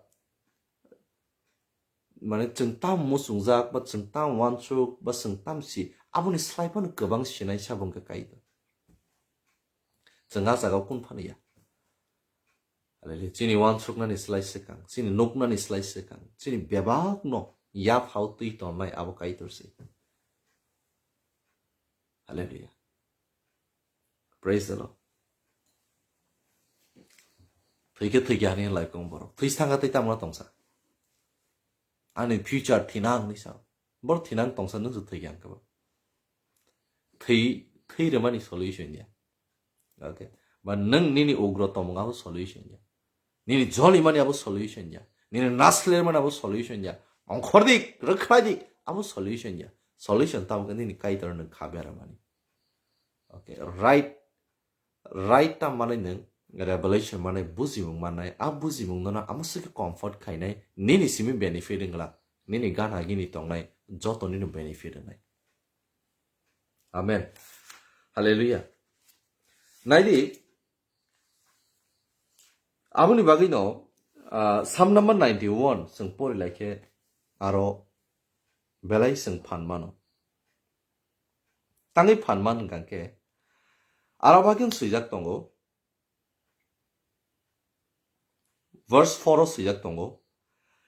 mane chwng tamo muchungjak, ba chwng tamo uansuk, ba chwng tamo si, aboni slai phano kwbang sinai sabo hwn khe Kaitor. Chwng ah jagao kun phano ya. Hallelujah. Chini uansuknani slai swkang, chini nuknani slai swkang, chini bebakno yaphao twi tonnai abo Kaitor se. Hallelujah. Praise the Lord. Thwikhe thwikhe ani lai kong borok. Thwi sanga tei tamo tongsa. Ani future thinang ni sa. Bor thinang tongsa nung su thwikhe ang kabo. Thwi, thwi remani solution ya. Okay. Ba nung nini ugro tomung abo solution ya. Nini joli mani abo solution ya. Nini nasler mani abo solution ya. Ongkhor dik, rwkhlai dik, abo solution ya. Solution tamo khe nini Kaitor nung kha bera mani. Okay, right, right ta manai nung revelation manai bujimung manai, a bujimung nono amo se khe comfort khainai, nini simi benefit wngla, nini gana gini tongnai, joto nini benefit wngnai. Amen. Hallelujah. Naidi, aboni bagwi no, ah, Psalm number ninety-one chwng pori lai khe aro belai chwng phan mano. Tangwi phan man hwnkha khe, aro bagwi swijak tongo, verse four o swijak tongo,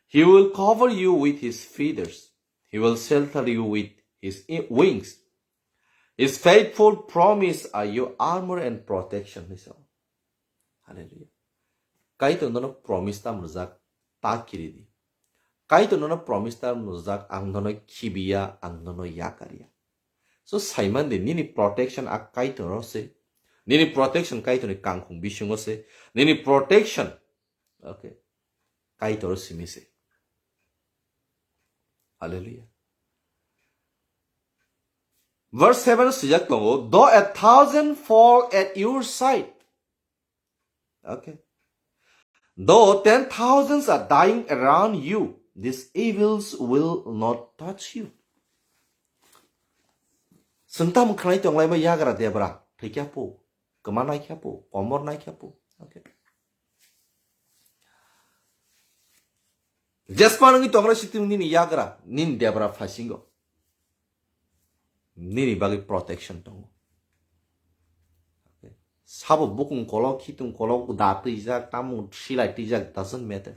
He will cover you with his feathers. He will shelter you with his i- wings. His faithful promise are your armor and protection. Hallelujah. Kaitor nono promise tam rwjak, ta kiri di. Kaitor nono promise tam rwjak, ang nono khibiya, ang nono yakarya. So saiman di, nini protection a Kaitor se, nini protection Kaitor ni kangkhung bisingo se, nini protection, okay, Kaitor simi se. Hallelujah. Verse seven sijak tongo, though a thousand fall at your side. Okay. Though ten thousands are dying around you, these evils will not touch you. Sengtam khnai tonglai ba yagra debra, thikya po, kema naikya po, komor naikya po. Okay. Jespa nungni tongra sitim nini yagra, nini debra phasingo. Nini bagwi protection tongo. Okay. Sabo bukung kolok, khitung kolok, da twijak, tamung silai twijak, doesn't matter.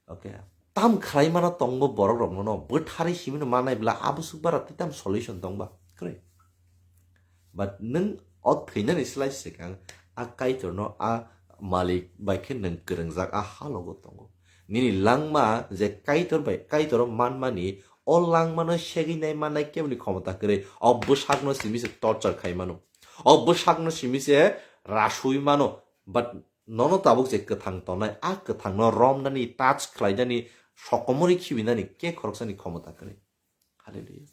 Okay. Tam khlai mana tongbo borok rok no, bwthari simino manai bla abo suk bara twi tam solution tongba. Kre. But nung o thwinani slai sikang a Kaitor no a malik bai khe nung kwrwngjak a halogo tongo. Nini langma je Kaitor bai Kaitor o manmani o langmano segwi nai mannai keboni khomota kwrwi o bwsakno simi se torture khai mano. O bwsakno simi se rasui mano. But nono tabuk je kwthang tongnai a kwthangno romnani touch khlainani sokomorwi khibinani ke khoroksani khomota kwrwi. Hallelujah.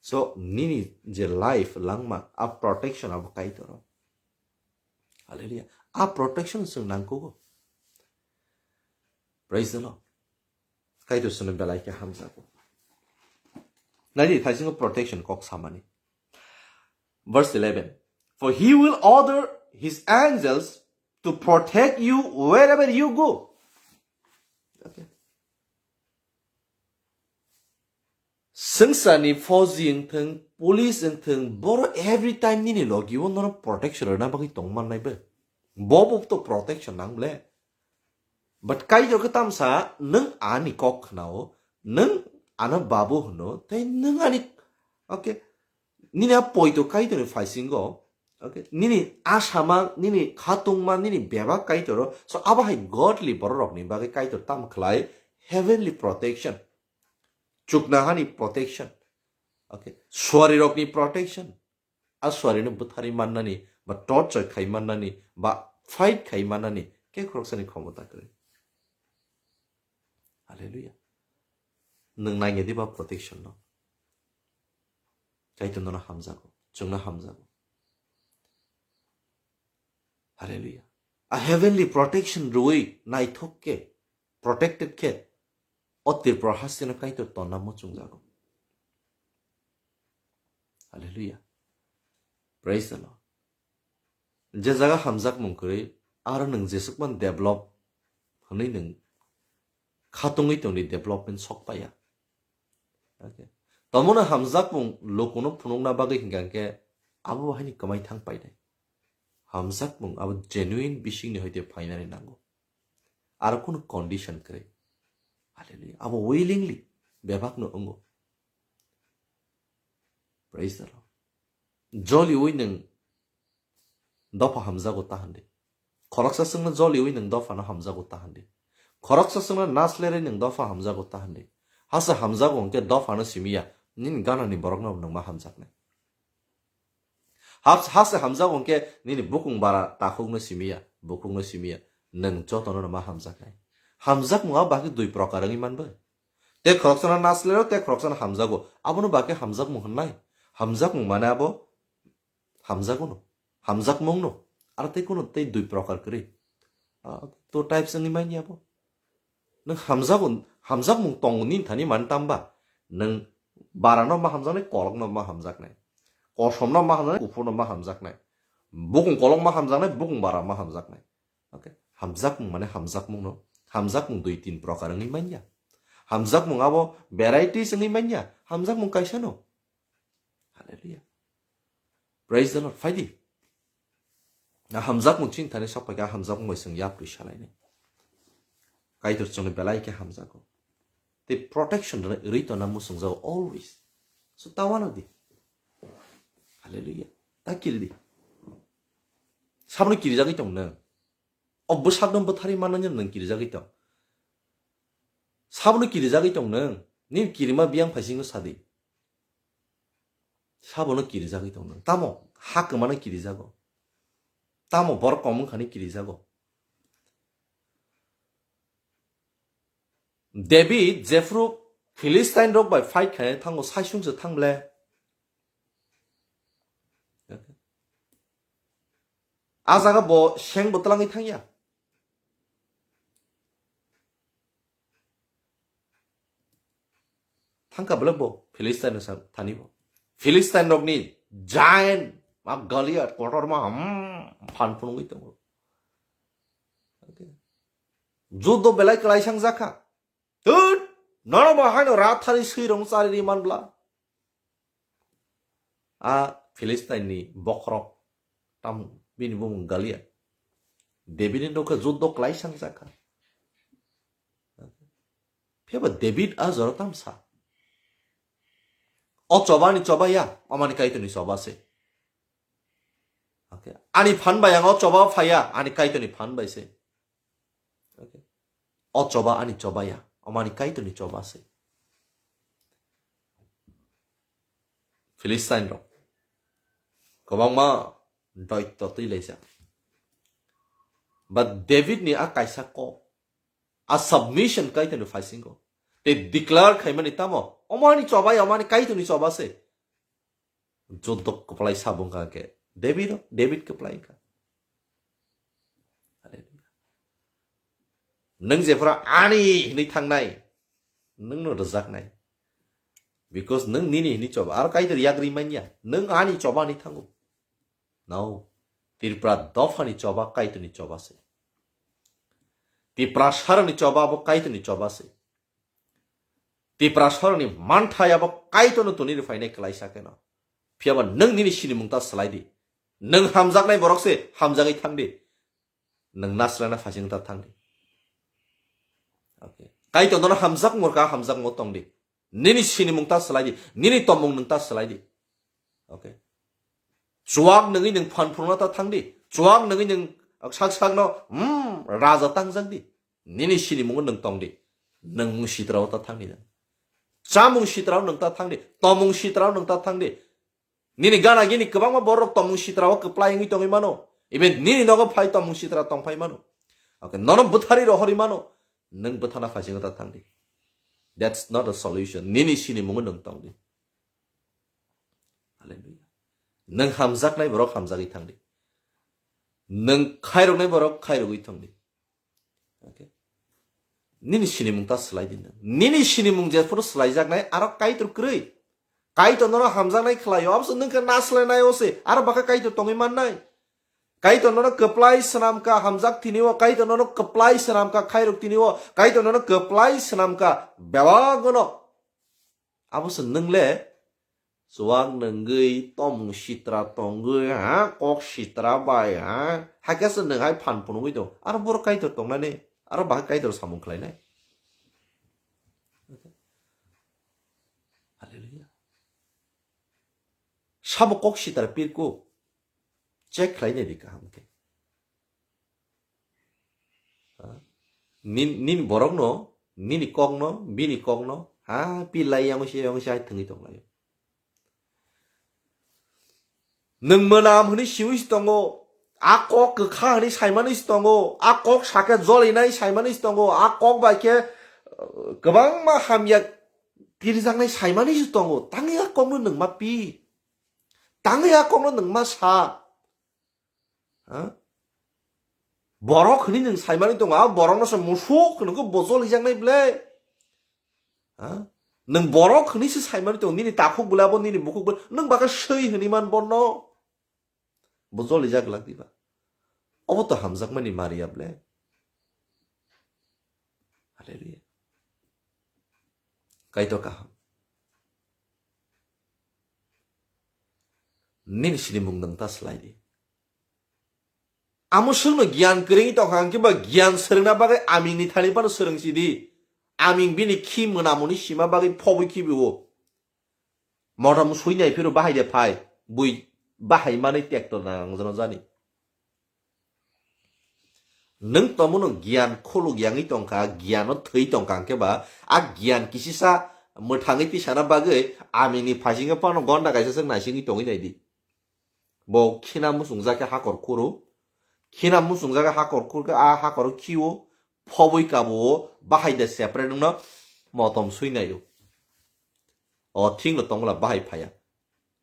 So nini je life langma a protection abo Kaitor o. Hallelujah. A protection chwng nangkugo. Praise the Lord. Kaitor chwngno belai khe hamjago. Naidi thaisingo protection kok samani. Verse eleven. For he will order his angels to protect you wherever you go. Okay. Swngcharni fauji wngthwng, police wngthwng, boro every time nini logi o nono protection rwna bagwi tong mannai bai. Bo bo to protection nang ble. But Kaitor khe tamsa, nwng ani kok khnao, nwng ano babu hwno, tei nwng ani, okay, nini a poito Kaitorni phaisingo, okay, nini asama, nini khatungma, nini bebak Kaitoro, so abo hai godly bororokni bagwi Kaitor tam khlai heavenly protection. Chuknahani protection. Okay. Suarirokni protection. A suarino bwtharwi mannani, ba torture khai mannani, ba fight khai mannani, ke khoroksani khomota kwrwi. Hallelujah. Nwng nangya diba protection no? Kaitor nono hamjago, chwngno hamjago. Hallelujah. A heavenly protection rwui naithok khe, protected khe, o Tripura hasteno Kaitor tonna muchungjago. Hallelujah. Praise the Lord. Je jaga hamjakmung kwrwi, aro nwng jesukman develop hwnwi nwng khatungwi tongdi, development sok paiya. Okay. Tomono hamjakmung lukuno phunukna bagwi hinkha khe abo haini kwmai thang painai. Hamjakmung abo genuine bisingni hoite phainani nango. Aro kunu condition kwrwi. Hallelujah. Abo willingly bebakno wngo. Praise the Lord. Joliui nwng dopha hamjago ta hwndi. Khoroksa chwngno joliui nwng dophano hamjago ta hwndi. Khoroksa chwngno naslerwi nwng dopha hamjago ta hwndi. Hasa hamjago hwnkhe dophano simiya, nini ganani borokno nwng ma hamjaknai. Has-, hase hamjago hwnkhe nini bukung bara takhukno simiya, bukhukno simiya, nwng jotono ma hamjaknai. Hamjakmung abo bagwi dui prokar wngwi manbai. Tei khoroksano naslero, tei khoroksano hamjago. Abono bagwi hamjakmung hwnnai. Hamjakmung mane abo hamjagono, hamjakmungno. Aro tei kuno tei dui prokar kwrwi. Ah, two types wngwi manya abo. Nwng hamjago, hamjakmung tongo nini thani mani tamba? Nwng barano ma hamjaknai, kolokno ma hamjaknai. Kosomno ma hamjaknai, kuphurno ma hamjaknai. Bukung kolok ma hamjaknai, bukung bara ma hamjaknai. Okay? Hamjakmung mane hamjakmungno. Hamjakmung dui tin prokar wngwi manya. Hamjakmung abo varieties wngwi manya. Hamjakmung kaisano. Hallelujah. Praise the Lord. Phaidi. A hamjakmung chini thani sok phaikha, a hamjakmung bai chwng yapri salainai. Kaitor chwngno belai khe hamjago. Tei protection rwna rwi tongna muchungjago always. So ta uanadi. Hallelujah. Ta kiridi. Sabono kirijagwi tong nwng. O bwsakno bwtharwi mannani nwng kirijagwi tong. Sabono kirijagwi tong nwng. Nini kirima biyang phaisingno sadi. Sabono kirijagwi tong nwng. Tamo ha kwmano kirijago. Tamo borok kom wngkhani kirijago. David jephru Philistine rok bai fight khaina thango, saisung se thang ble. A jaga bo seng bo twlangwi thangya. Thangka bwlai bo Philistine sa thani bo. Philistine rokni giant ma Goliath kotor ma, hmm, phan phunugwi tongo. Judo belai kwlai sang jakha. Tut, nono bo haino rathari swi rong chari ri manbla. A Philistine ni bokhorok tam bini bumung Goliath. David ni nokha judo kwlai sang jakha. Pheba David a jora tam sa. O choba ni choba ya, amani Kaitor ni choba se. Okay. Ani phan bai ang o choba phaya, ani Kaitor ni phan bai se. Okay. O choba ani choba ya, amani Kaitor ni choba se. Philistine rok kwbangma doito twi laijak. But David ni a kaisa kok, a submission Kaitor ni phaisingo. Tei declare khaimani tamo, omani choba ya, omani Kaitor ni choba se. Jodok kwplai sabo wngkha khe David, David kwplai wngkha. Hallelujah. Nwng jephru ani hinwi thangnai, nwngno rwjaknai. Because nwng nini hinwi choba, aro Kaitor yagri manya, nwng ani choba hinwi thango. No. Tripura dophani choba Kaitorni choba se. Tiprasarokni choba abo Kaitorni choba se. Tiprasarokni manthai abo Kaitorno toni rwphainai kwlaisa kheno. Phiyaba nwng nini sinimung ta swlai di. Nwng hamjaknai borok se hamjagwi thang di. Nwng naslaina phasing ta thang di. Okay. Kaitor nono hamjak murka hamjak mo tong di. Nini sinimung ta swlai di. Nini tomung nwng ta swlai di. Okay. Chuak nwngwi nwng phan phunukna ta thang di. Chuak nwngwi nwng sak sakno, hmm, raja tangjak di. Nini sinimung nwng tong di. Nwng mung sitra o ta thang di. Chamung sitra o nwng ta thang di. Tomung sitra o nwng ta thang di. Nini gana gini kwbangma borok tomung sitra o kwplai wngwi tongwi mano. Even nini nogo phai tomung sitra tong phai mano. Okay, nono bwthari rohorwi mano. Nwng bwthana phaisingo ta thang di. That's not a solution. Nini sinimung nwng tong di. Hallelujah. Nwng hamjaknai borok hamjagwi thang di. Nwng khairoknai borok khairogwi thang di. Okay. Nini sinimung ta swlai di nwng. Nini sinimung jephuru swlaijaknai aro Kaitor kwrwi. Kaitor nono hamjaknai khlaio. Abose nwng khe naslainai o se. Aro bakha Kaitor tongwi mannai. Kaitor nono kwplai swnam ka hamjak tini o. Kaitor nono kwplai swnam ka khairok tini o. Kaitor nono kwplai swnam ka bewagono. Abose nwng le chuak nwngwi tomung sitra tongwi, ha, kok sitra bai, ha, hakhe se nwng hai phan phunugwi tong. Aro borok Kaitor tongnani, aro bahai Kaitor samung khlainai. Hallelujah. Sabo kok sitra pirku. Check khlainai di kaham khe. Ha? Nin-, nini borokno, nini kokno, bini kokno, ha, pilai yang se, yang se hai thwngwi tonglaio. Nwng mwnam hwnwi siwi se tongo, a kok kwkha hwnwi saimani se tongo, a kok sakhe jolinai saimani se tongo, a kok bai khe, uh, kwbangma hamya tirijaknai saimani se tongo. Tangwi a kokno nwng ma pi. Tangwi a kokno nwng ma sa. Ha? Borok hwnwi nwng saimani tongo, a borokno se musuk hwnwi khe bo jolijaknai ble. Ha? Nwng borok hwnwi se saimani tongo, nini takhuk ble abo, nini bukhuk ble, nwng bakha swi hwnwi man bono. Bo jolijak glak diba? Obo to hamjakmani Maria ble. Hallelujah. Kaitor kaham. Nini sinimung nwng ta swlai di. Amo swkno giyan kwrwi tongkha, hwnkhe ba giyan swrwngna bagwi amingni thani phano swrwngsidi. Aming bini khi mwnamuni sima bagwi phobwi khibi o. Motom sui nai phiro bahai de phai, bui bahai manwi tekto nangjano jani. Nwng tomono giyan khuluk yangwi tongkha, giyano thwi tongkha, hwnkhe ba a giyan kisisa mwthangwi tisana bagwi amini phaisingkhe phano gonda kaisa swk naisingwi tongwi naidi. Bo khina muchungjak khe hakor khuro, khina muchungjak khe hakor khur khe a hakoro khio, phobwi kabo o, bahai de separate wngno motom sui naio. O thikno tongla bahai phaiya.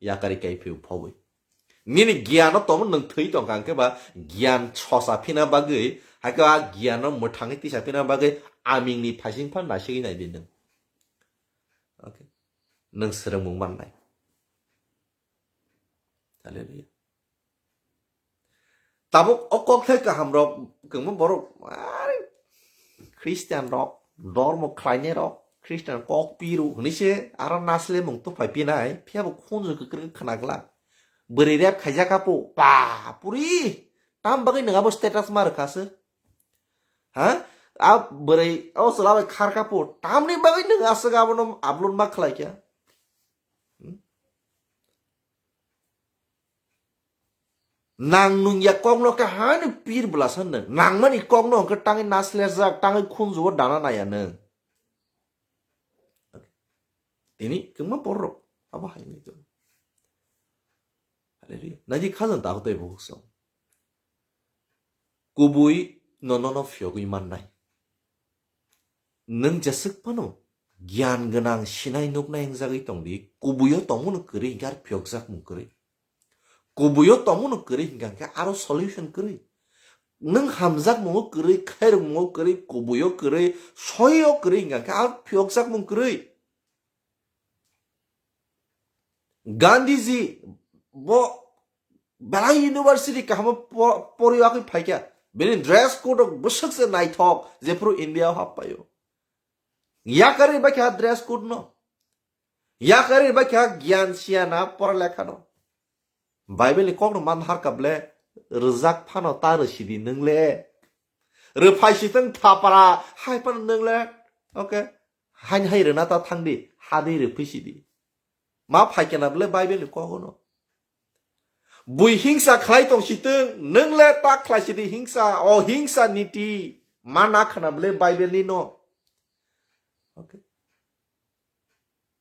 Yakari kai phio phobwi. Nini giyan no tomo nwng thwi tongkha, hwnkhe ba giyan sosa phina bagwi, haikhe a giyan no mwthangwi tisa phina bagwi amingni phaising phan nasigwi naidi nwng. Okay. Nwng swrwngmung mannai. Hallelujah. Tabuk o kok thai kaham rok, kwbangma borok, "Are, Christian rok, dormo khlainai rok, Christian kok piru," hwnwi se aro nasle mung tufai pinai, phiya bo khunju kwkrwi khna glak. Bwrwi rep khaijak apo, pa, puri, tam bagwi nwng abo status ma rwkha se. Ha? A bwrwi, o chwla bai kharkha po, tamni bagwi nwng aswk abono upload ma khlai kha? Hmm? Nang nungya kokno khe hani pir bwlasa nwng. Nangmani kokno hwnkhe tangwi naslerjak, tangwi khunjugo dana naya nwng. Tini kwbangma borok abo hai wngwi tongo. Hallelujah. Naidi khajang takhuk tei bukhuk song. Kubui no nono phiyogwi mannai. Nwng jeswk phano giyan gwnang sinai nuknai wngjagwi tongdi, kubuio tongmano kwrwi hinkhe aro phiyokjakmung kwrwi. Kubuio tongmano kwrwi hinkha hinkhe aro solution kwrwi. Nwng hamjakmungo kwrwi, khairokmungo kwrwi, kubuio kwrwi, soio kwrwi hinkha hinkhe aro phiyokjakmung kwrwi. Gandhiji bo belai university kahamo po-, poriwakwi phaikha. Bini dress code rok bwswk se naithok, jephuru India o happaio. Yakarwi bai kha dress code no. Yakarwi bai kha giyan siyan a pora lekha no. Bible ni kok no man harkha ble, rwjak phano ta rwsidi nwng le. Rwphai sitwng thapara hai phano nwng le. Okay. Hain hai rwna ta thangdi, hadwi rwphi sidi. Ma phaikena ble Bible ni kogono. Bui hingsa khlai tong sitwng, nwng le ta khlai sidi hingsa, o hingsa niti, ma na khna ble Bible ni no. Okay.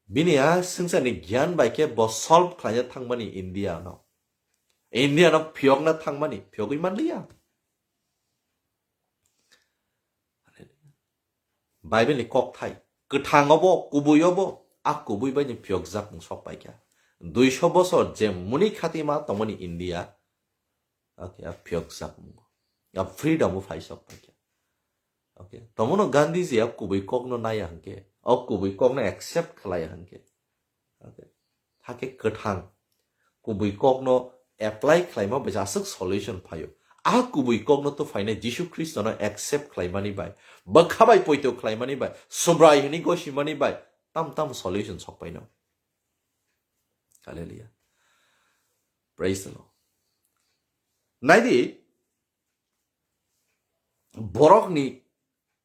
Bini a swngcharni giyan bai khe bo solve khlaina thangmani India no. India no phiyokna thangmani, phiyogwi manliya. Bible ni kokthai, kwthango bo, kubuio bo, a kubui bai ni phiyokjakmung sok paikha. Duiso bosor je muni khatima tongmani India, okay, a phiyokjakmung, a freedom o phai sok paikha. Okay, tomono Gandhiji a kubui kokno naiya hwnkhe, o kubui kokno accept khlaiya hwnkhe. Okay. Hakhe kwthang kubui kokno apply khlaima bai aswk solution phaio. A kubui kokno to phainai Jisu Khristono accept khlaimani bai, bwkha bai poito khlaimani bai, Subrai hwnwi gosimani bai, tam tam solution sok paino. Hallelujah. Praise the Lord. Naidi, borokni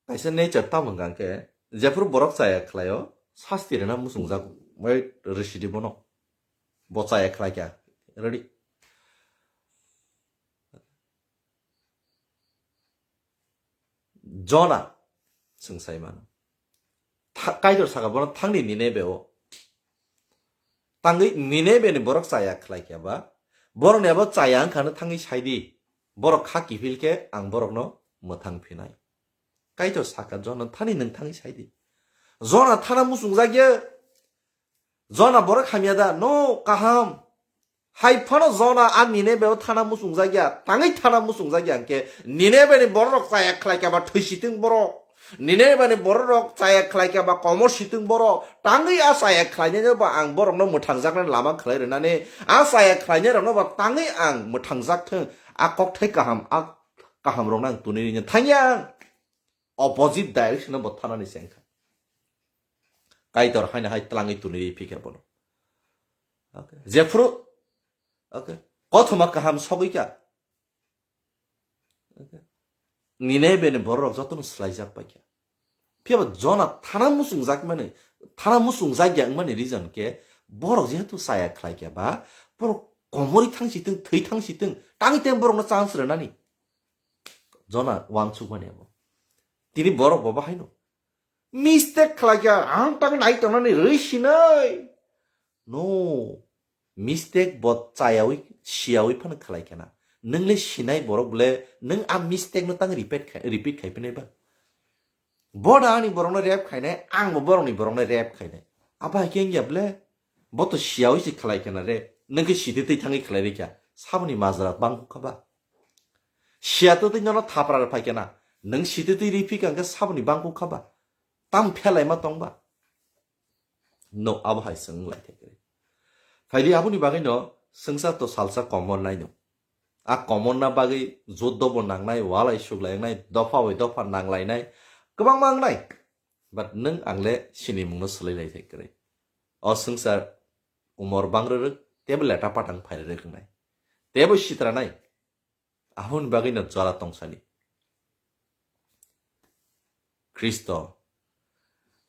kaisa nature tamo hwnkha khe, jephuru borok chaya khlaio, sasti rwna muchungjago, bai rwsidi bono. Bo chaya khlai kha, ready? Jona, chwng sai mano. Tha-, Kaitor saka bono, "Thangdi Ninebe o." Tangwi Ninebe ni borok chaya khlai khe ba, borok ni abo chaya wngkha no thangwi saidi, borok kha kiphil khe ang borok no mwthang phinai. Kaitor saka Jona, "Thani nwng thangwi saidi." Jona thana muchungjak ya, Jona borok hamya da, no kaham. Hai phano Jona a Ninebe o thana muchungjak ya, tangwi thana muchungjak ya hwnkhe Ninebe ni borok rok chaya khlai kha ba thwi sitwng borok. Ninebe ni borok rok chaya khlai kha ba komor sitwng borok. Tangwi a chaya khlainai no ba ang borok no mwthangjaknai lama khlai rwnani. A chaya khlainai rok no ba tangwi ang mwthangjak thwng. A kokthai kaham, a kaham rok no ang tuni rini thangya ang. Opposite direction o bo thanani se wngkha. Kaitor haino hai twlangwi tuni ri phikha bono. Okay. Jephuru, okay, kothoma kaham sogwi kha. Ninebe ni borok jotono swlaijak paikha. Phiya ba Jona thana muchungjak mani, thana muchungjak ya wngmani reason khe borok jehetu chaya khlai khe ba, borok komori thang sitwng, thwi thang sitwng, tangwi tang borokno chance rwnani. Jona wansuk mani abo. Tini borok bo bahaino mistake khlai khe, ang tang nai tongnani rwi sinai. No, mistake bo chayawi, siyawi phano khlai khena. Nwng le sinai borok bole, nwng a mistake no tang repeat khai, repeat khai phinai ba. Bo da ani borokno rep khainai, ang bo borokni borokno rep khainai. Abo hai khe wngya bole, bo to siyawi se khlai khena re. Nwng khe sitwi twi thangwi khlai rikha. Saboni majra bang kha ba. Siya to twi nono thapra phai khena. Nwng sitwi twi ri phikha hwnkhe saboni bang kha ba. Tam phelai ma tong ba. No, abo hai se wng lai thai kwrwi. Phaidi aboni bagwi no swngchar to salsa komor nai no. A komorna bagwi juddo bo nangnai, walai suklai wngnai, dopha bai dopha nanglainai, kwbangma wngnai. But nwng ang le sinimungno swlai lai thai kwrwi. O swngchar umor bang rwrwk, tebo leta patang phai rwrwk wngnai. Tebo sitra nai. Aboni bagwi no jora tongsani. Khristo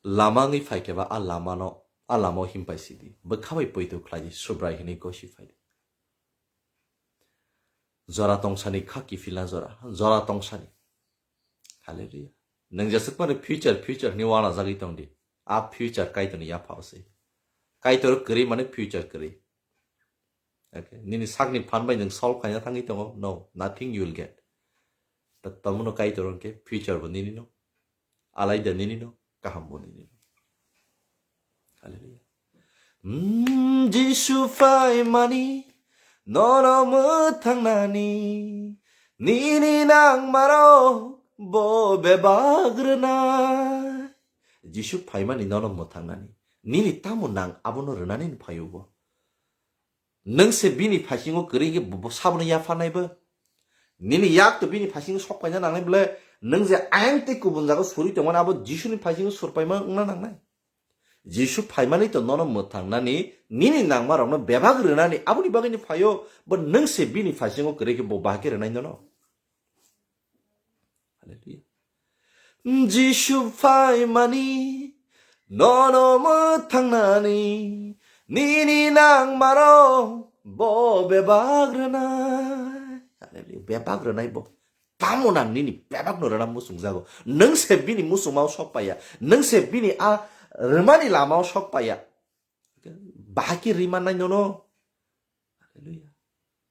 lama wngwi phai khe ba a lamano, a lamao himpai sidi. Bwkha bai poito khlai di, Subrai hwnwi gosi phai di. Jora tongsani kha kiphilna jora, jora tongsani. Hallelujah. Nwng jeswk mani future, future hwnwi wana jagwi tong di. A future Kaitorni yaphao se. Kaitor kwrwi mani future kwrwi. Okay. Nini sakni phan bai nwng solve khaina thangwi tongo? No, nothing you will get. Ta-, tamono Kaitor hwnkhe future bo nini no, alaida nini no, kaham bo nini no. Hallelujah. Mm, Jisu phaimani, nono mwthangnani, nini nangmarok bo bebak rwnai. Jisu phaimani nono mwthangnani, nini tamo nang abono rwnani phaio bo. Nwng se bini phasingo kwrwi khe bo, bo sabono yapharnai bo. Nini yak to bini phasingo sok paina nangnai bole, nwng je ayang tei kubun jaga suri tongmani abo Jisuni phasingo sur paima wngna nangnai. Jisu phaimani to nono mwthangnani, nini nangmarokno bebak rwnani aboni bagwino phaio, bo nwng se bini phasingo kwrwi khe bo bahai khe rwnai nono. Hallelujah. Jisu phaimani, nono mwthangnani, nini nangmarok bo bebak rwnai. Hallelujah. Bebak rwnai bo. Tamo nang nini bebakno rwna muchungjago. Nwng se bini muchungmao sok paiya. Nwng se bini a rwmani lamao sok paiya. Bahai khe rwi mannai nono. Hallelujah.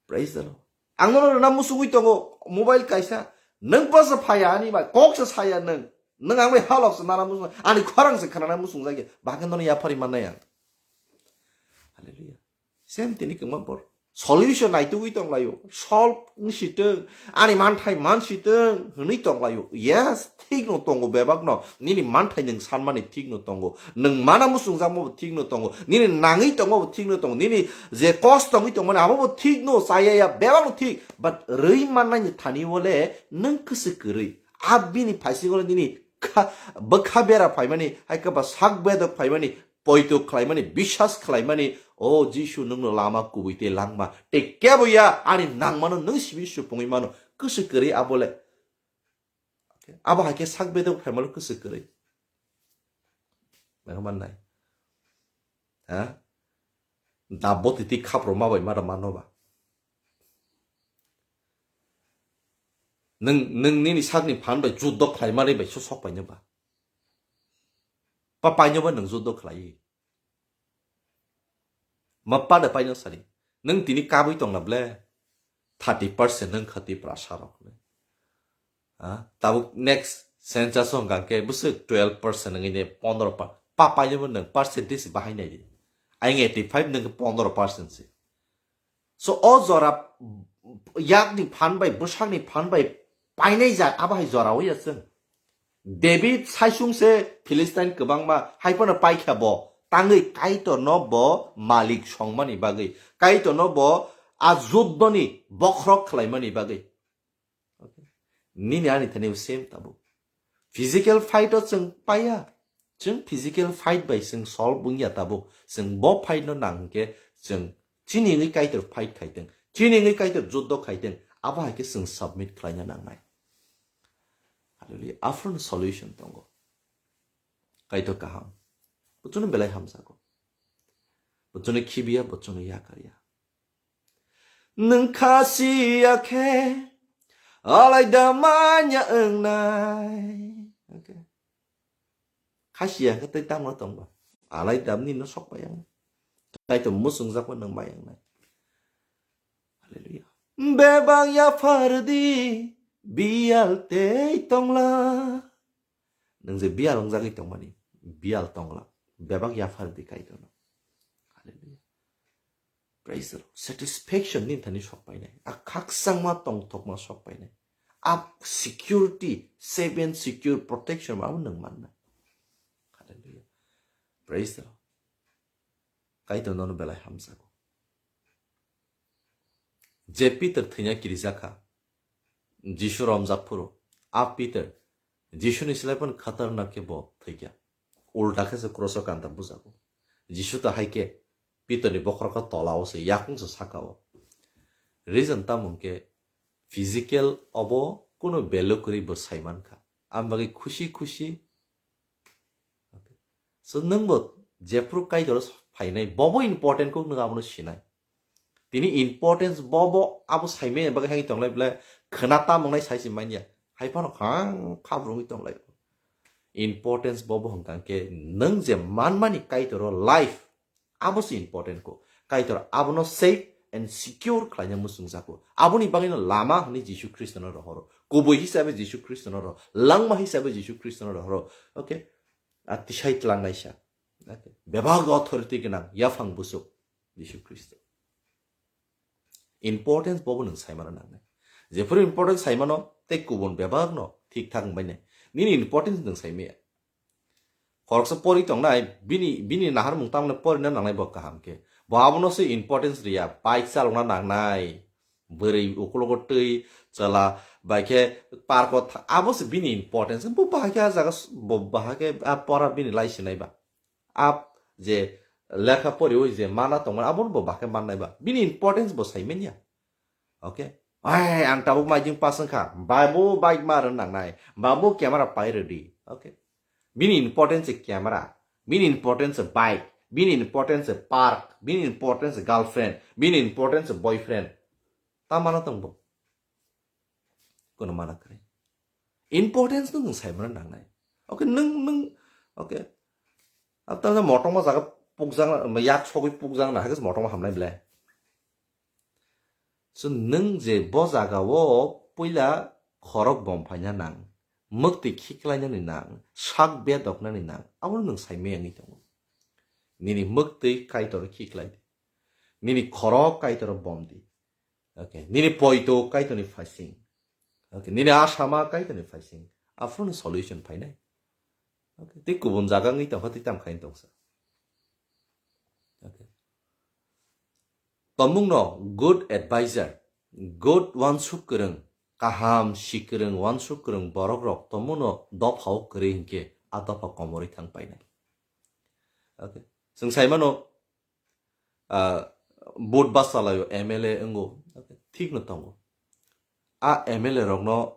Praise the Lord. Ang nono rwna muchungwi tongo, mobile kaisa. Nwng bwsa phaiya ani bai, kok se saya nwng. Nwng ang bai halok se nana muchung, ani khorang se khnana muchungjagya. Bahai khe nono yapharwi mannai ang. Hallelujah. Same tini kwma bor. Solution naitugwi tonglaio. Solve wngsitwng. Ani manthai mansitwng hwnwi tonglaio. Yes, thikno tongo bebakno. Nini manthai nwng sanmani thikno tongo. Nwng mana muchungjakma bo thikno tongo. Nini nangwi tongma bo thikno tongo. Nini je kosto wngwi tongmani abo bo thikno, chayaya bebakno thik. But rwi mannani thani bole nwng kwswk kwrwi. A bini phaisingo nini kha-, bwkha bera phaimani, hai khe ba sak bedok phaimani, poito khlaimani, biswas khlaimani, o Jisu nwngno lama kubui tei langma, tei kebo ya ani nangmano nwng simi supungwi mano, kwswk kwrwi abole. Abo hai khe sak bedok phaimalo kwswk kwrwi. Nang mannai. Ha? Da boti twi khapro ma bai ma da mano ba. Nwng, nwng nini sakni phan bai juddo khlaimani bai so sok paino ba. Pa paino ba nwng juddo khlai. Ma pa da paino sari. Nwng tini kabui tongna ble thirty percent nwng kha Tiprasa rok le. Ha? Tabuk next census o hwnkha khe bwswk twelve percent wngwi ne pondro pa-, pa paino ba nwng percentage bahai nai di. Ayang eighty five nwng pondro percent se. So, o jora yakni phan bai, bwsakni phan bai painai jat, abo hai jora o ya chwng. David saisung se Philistine kwbangma hai phano paikha bo, tangwi Kaitor no bo malik songmani bagwi, Kaitor no bo a juddoni bokhorok khlaimani bagwi. Okay. Nini ani thani same tabuk. Physical fight o chwng paiya. Chwng physical fight bai chwng solve wngya tabuk. Chwng bo fight no nang hwnkhe chwng chini wngwi Kaitor fight khaitwng. Chini wngwi Kaitor juddo khaitwng. Abo hai khe chwng submit khlaina nangnai. Hallelujah. Aphuru solution tongo. Kaitor kaham. Bochoni belai hamjago. Bochoni khibiya, bochoni yakarya. Nwng khasiya khe alaida manya wngnai. Okay. Khasiya khe tei tamo tongba. Alaida nino sok pai ang. Kaitor muchungjak ba nwng mai ang nai. Hallelujah. Bebak yaphardi biyal tei tongla. Nwng je biyal wngjagwi tongmani, biyal tongla. Bebak yaphardi Kaitorno. Hallelujah. Praise the Lord. Satisfaction ni thani sok painai. A khakchangma tongthokma sok painai. A security, safe and secure protection ma nwng manna. Hallelujah. Praise the Lord. Kaitor nono belai hamjago. Je Peter thwina kirijakha, Jisu romjak phuru, a Peter, Jisuni slai phano khatarnak khe bo thwikha. Ulta khe se kroso kanta bujago. Jisu to hai khe Peterni bokhorok khe tola o se, yakung se saka o. Reason tamo hwnkhe physical obo kuno value kwrwi bo saimankha. Ang bagwi khusi khusi So nwngbo jephru Kaitor phainai, bobo important kok nwng abono sinai. Tini importance bobo abo saimanya bagwi hai tonglai bwle khwna tam wngnai sai se manya. Hai phano khang khabrungwi tonglai. Importance bobo hwnkha khe nwng je manmani Kaitoro life abo se important kok. Kaitor abono safe and secure khlaina muchungjago. Aboni bagwino lama hwnwi Jisu Khristono rohoro. Kubui hisabe Jisu Khristono rohoro. Langma hisabe Jisu Khristono rohoro. Okay? A tisai tlang naisa. Okay? Bebak authority gwnang yaphang busuk Jisu Khristo. Importance bobo nwng saimano nangnai. Jephuru importance saimano tei kubun bebakno thik thak wngbainai. Nini importance nwng saimaya. Khoroksa pori tongnai, bini, bini naharmung tamni porina nangnai bo kaham khe. Bo abono se importance riya, bike chalokna nangnai. Bwrwi ukulogo twi chala bai khe park o tha-, abo se bini importance. Bo bahai khe a jaga s-, bo bahai khe a pora bini lai sinai ba. A je lekha pori oi je mana tongmani abono bo bahai khe mannai ba. Bini importance bo saimanya. Okay? Ai, ang tabuk maijing pas wngkha. Babu bike ma rwna nangnai. Babu camera pai rwdi. Okay? Bini importance se camera. Bini importance se bike. Bini importance se park. Bini importance se girlfriend. Bini importance se boyfriend. Ta mana tong bo. Kono mana kwrwi. Importance no nwng saimano nangnai. Okay, nwng, nwng, okay. Abo tamsa motongma jaga pukjak, yak sogwi pukjak na, hakhe motongma hamnai ble. So, nwng je bo jaga o puila khorok bom phaina nang, mwktwi khiklainani nang, sak bedoknani nang, abono nwng saimaya wngwi tongo. Nini mwktwi Kaitor khiklai di. Nini khorok Kaitor bom di. Okay, nini poito Kaitorni phaising. Okay, nini asama Kaitorni phaising. Aphuru solution phainai. Okay, tei kubun jaga wngwi tongkha tei tam khaini tongsa. Okay. Tomungno good advisor, good wansuk kwrwng, kaham sikwrwng, wansuk kwrwng borok rok tomungno dophao kwrwi hinkhe a dopha komorwi thang painai. Okay. Chwng saimano, ah, vote basa laio, M L A wngo, thikno tongo. A M L A rokno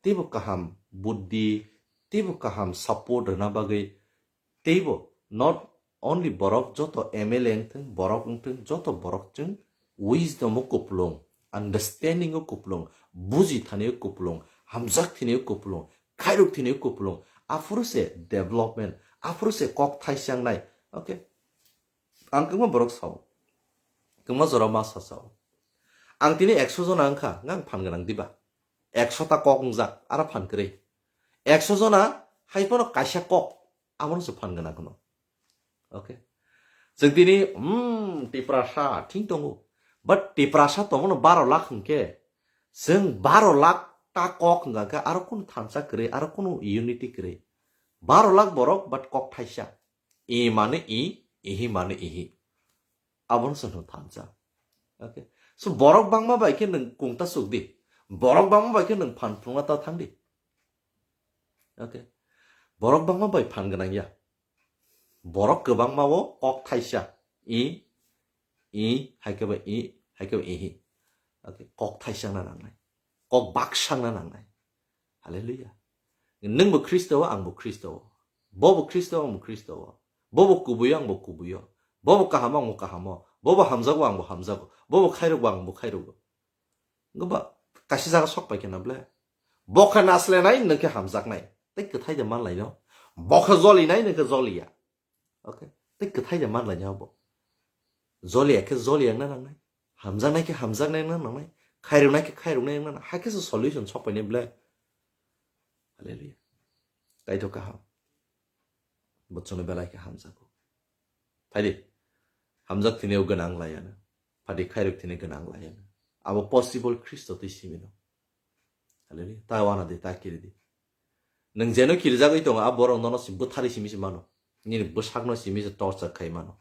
teibo kaham buddhi, teibo kaham support rwna bagwi, teibo not only borok, joto M L A wngthwng, borok wngthwng, joto borok chwng wisdom o kupulung, understanding o kupulung, buji thani o kupulung, hamjak thani o kupulung, khairok thani o kupulung, aphuru se development, aphuru se kok thaisangnai. Okay? Ang kwbangma borok sao. Kwbangma jora ma sa sao. Ang tini ekso jona wngkha, ngang phan gwnang diba? Ekso ta kok wngjak, aro phan kwrwi. Ekso jona hai phano kaisa kok, abono se phan gwnang hwno. Okay. Chwng tini, hmm, Tiprasa, thing tongo. But Tiprasa tongo no baro lakh hwnkhe, chwng baro lakh ta kok hwnkha khe aro kunu thansa kwrwi, aro kunu unity kwrwi. Baro lakh borok, but kok thaisa. I mane i, ihi mane ihi. Abono se hwno thansa. Okay. So borok bangma bai khe nwng kungta chuk di. Borok bangma bai khe nwng phan phunukna ta thang di. Okay. Borok bangma bai phan gwnang ya. Borok kwbangma o kok thaisa. I, i, hai khe ba i, hai khe ba ihi. Okay. Kok thaisangna nangnai. Kok baksangna nangnai. Hallelujah. Nwng bo Khristo o, ang bo Khristo o. Bo bo Khristo o, ang bo Khristo o. Bo bo kubui o, ang bo kubui o. Bo bo kaham o, ang bo kaham o. Bo bo hamjago, ang bo hamjago. Bo bo khairok bo, ang bo khairok o. Wngkha ba kaisa jaga sok pai khe na ble. Bo khe naslenai, nwng khe hamjaknai. Tei kwthai de manlai no. Bo khe jolinai, nwng khe joliya. Okay. Tei kwthai de manlai no bo. Joliya khe joliya wngna nangnai. Hamjaknai khe hamjaknai wngna nangnai. Khairoknai khe khairoknai wngna nangnai. Hai khe se solution sok pai nai ble. Hallelujah. Kaitor kaham. Bo chwngno belai khe hamjago. Phaidi. Hamjak thini o gwnang laiya na. Phaidi khairok thini gwnang laiya na. Abo possible Khristo twi simi no. Hallelujah. Ta wana di, ta kiri di. Nwng jeno kirijagwi tongo, a borok nono si bwthari simi se mano. Nini bwsakno simi se torture khai mano.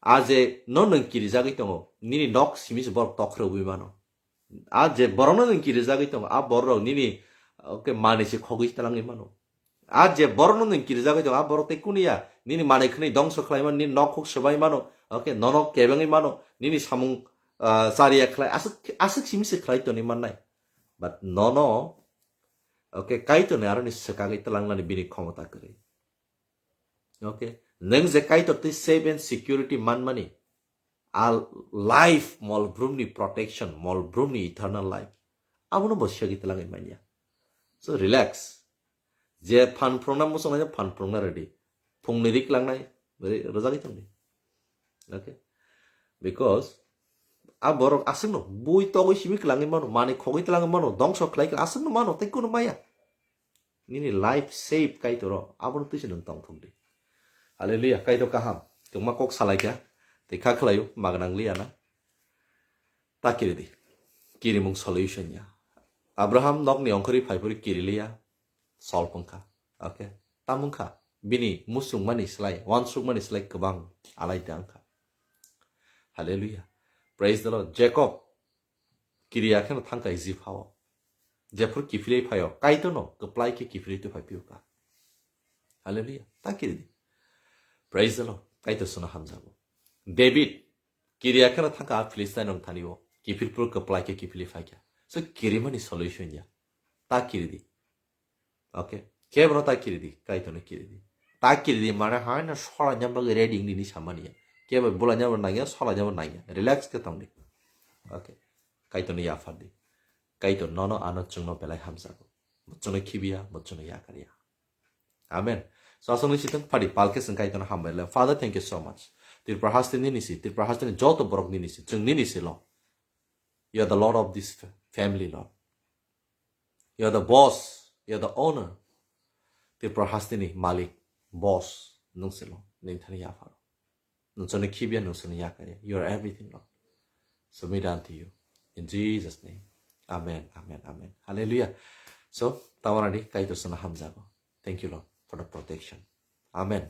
A je no nwng kirijagwi tongo, nini nok simi se borok tokhorogwi mano. A je borokno nwng kirijagwi tongo, a borok nini, okay, manwi se khogwi talangwi mano. A je borokno nwng kirijagwi tongo, a borok tei kuniya nini manwi khwnwi dongso khlai mano, nini nok khuk swbai mano, okay, nono kebengwi mano, nini samung, ah, chariya khlai, aswk, aswk simi se khlai toni mannai. But nono, okay, Kaitorni aroni swkagwi tlangnani bini khomota kwrwi. Okay, nwng je Kaitor twi safe and security manmani, a life mol brumni protection, mol brumni eternal life, abono bo swkagwi tlangwi manya. So relax. Je phan phrwngna muchungnai, phan phrwngna ready. Phungni rik langnai, re-, rwjagwi tongdi. Okay. Because a borok aswkno bui togwi simi kwlangwi mano, manwi khogwi twlangwi mano, dongso khlai kwlangwi aswkno mano, tei kunu maya. Nini life safe Kaitor o, abono twi se nwng tong thok di. Hallelujah, Kaitor kaham. Tongma kok salai kha, tei kha khlaio, magnang liya na. Ta kiri di. Kirimung solution ya. Abraham nokni ongkhorwi phai phuri kiri liya. Solve wngkha. Okay. Tam wngkha. Bini musungmani slai, wansukmani slai kwbang alai da wngkha. Hallelujah. Praise the Lord. Jacob kiriya kheno thangkha Egypt hao. Jephru kiphilwi phaio, Kaitorno kwplai khe kiphilwi twi phai phiyokha. Hallelujah. Ta kiri di. Praise the Lord. Kaitor sono hamjago. David kiriya kheno thangkha a Philistine rok thani o. Kiphilphru kwplai khe kiphilwi phaikha. So kirimani solution ya. Ta kiri di. Okay. Kebono ta kiri di, Kaitorno kiri di. Ta kiri di mane hai na sola nyamno ready ni ni samani ya. Kebo bula nyamno nangya, sola nyamno nangya. Relax khe tong di. Okay. Kaitorno yaphar di. Kaitor nono ano chwngno belai hamjago. Chwngno khibiya, chwngno yakarya. Amen. So aswkno sitwng phadi palkhe chwng Kaitorno hambai le. Father, thank you so much. Tripura haste nini si, Tripura haste ni joto borok nini si, chwng nini si lo. You are the Lord of this fa-, family, Lord. You are the boss, you are the owner. Tripura hasteni malik, boss, nwng silo, nwng thani yapharo. Nwng chwngno khibiya, nwng chwngno yakarya. You are everything, Lord. Submit unto you. In Jesus' name. Amen, amen, amen. Hallelujah. So, tawarani Kaitor sono hamjago. Thank you, Lord, for the protection. Amen.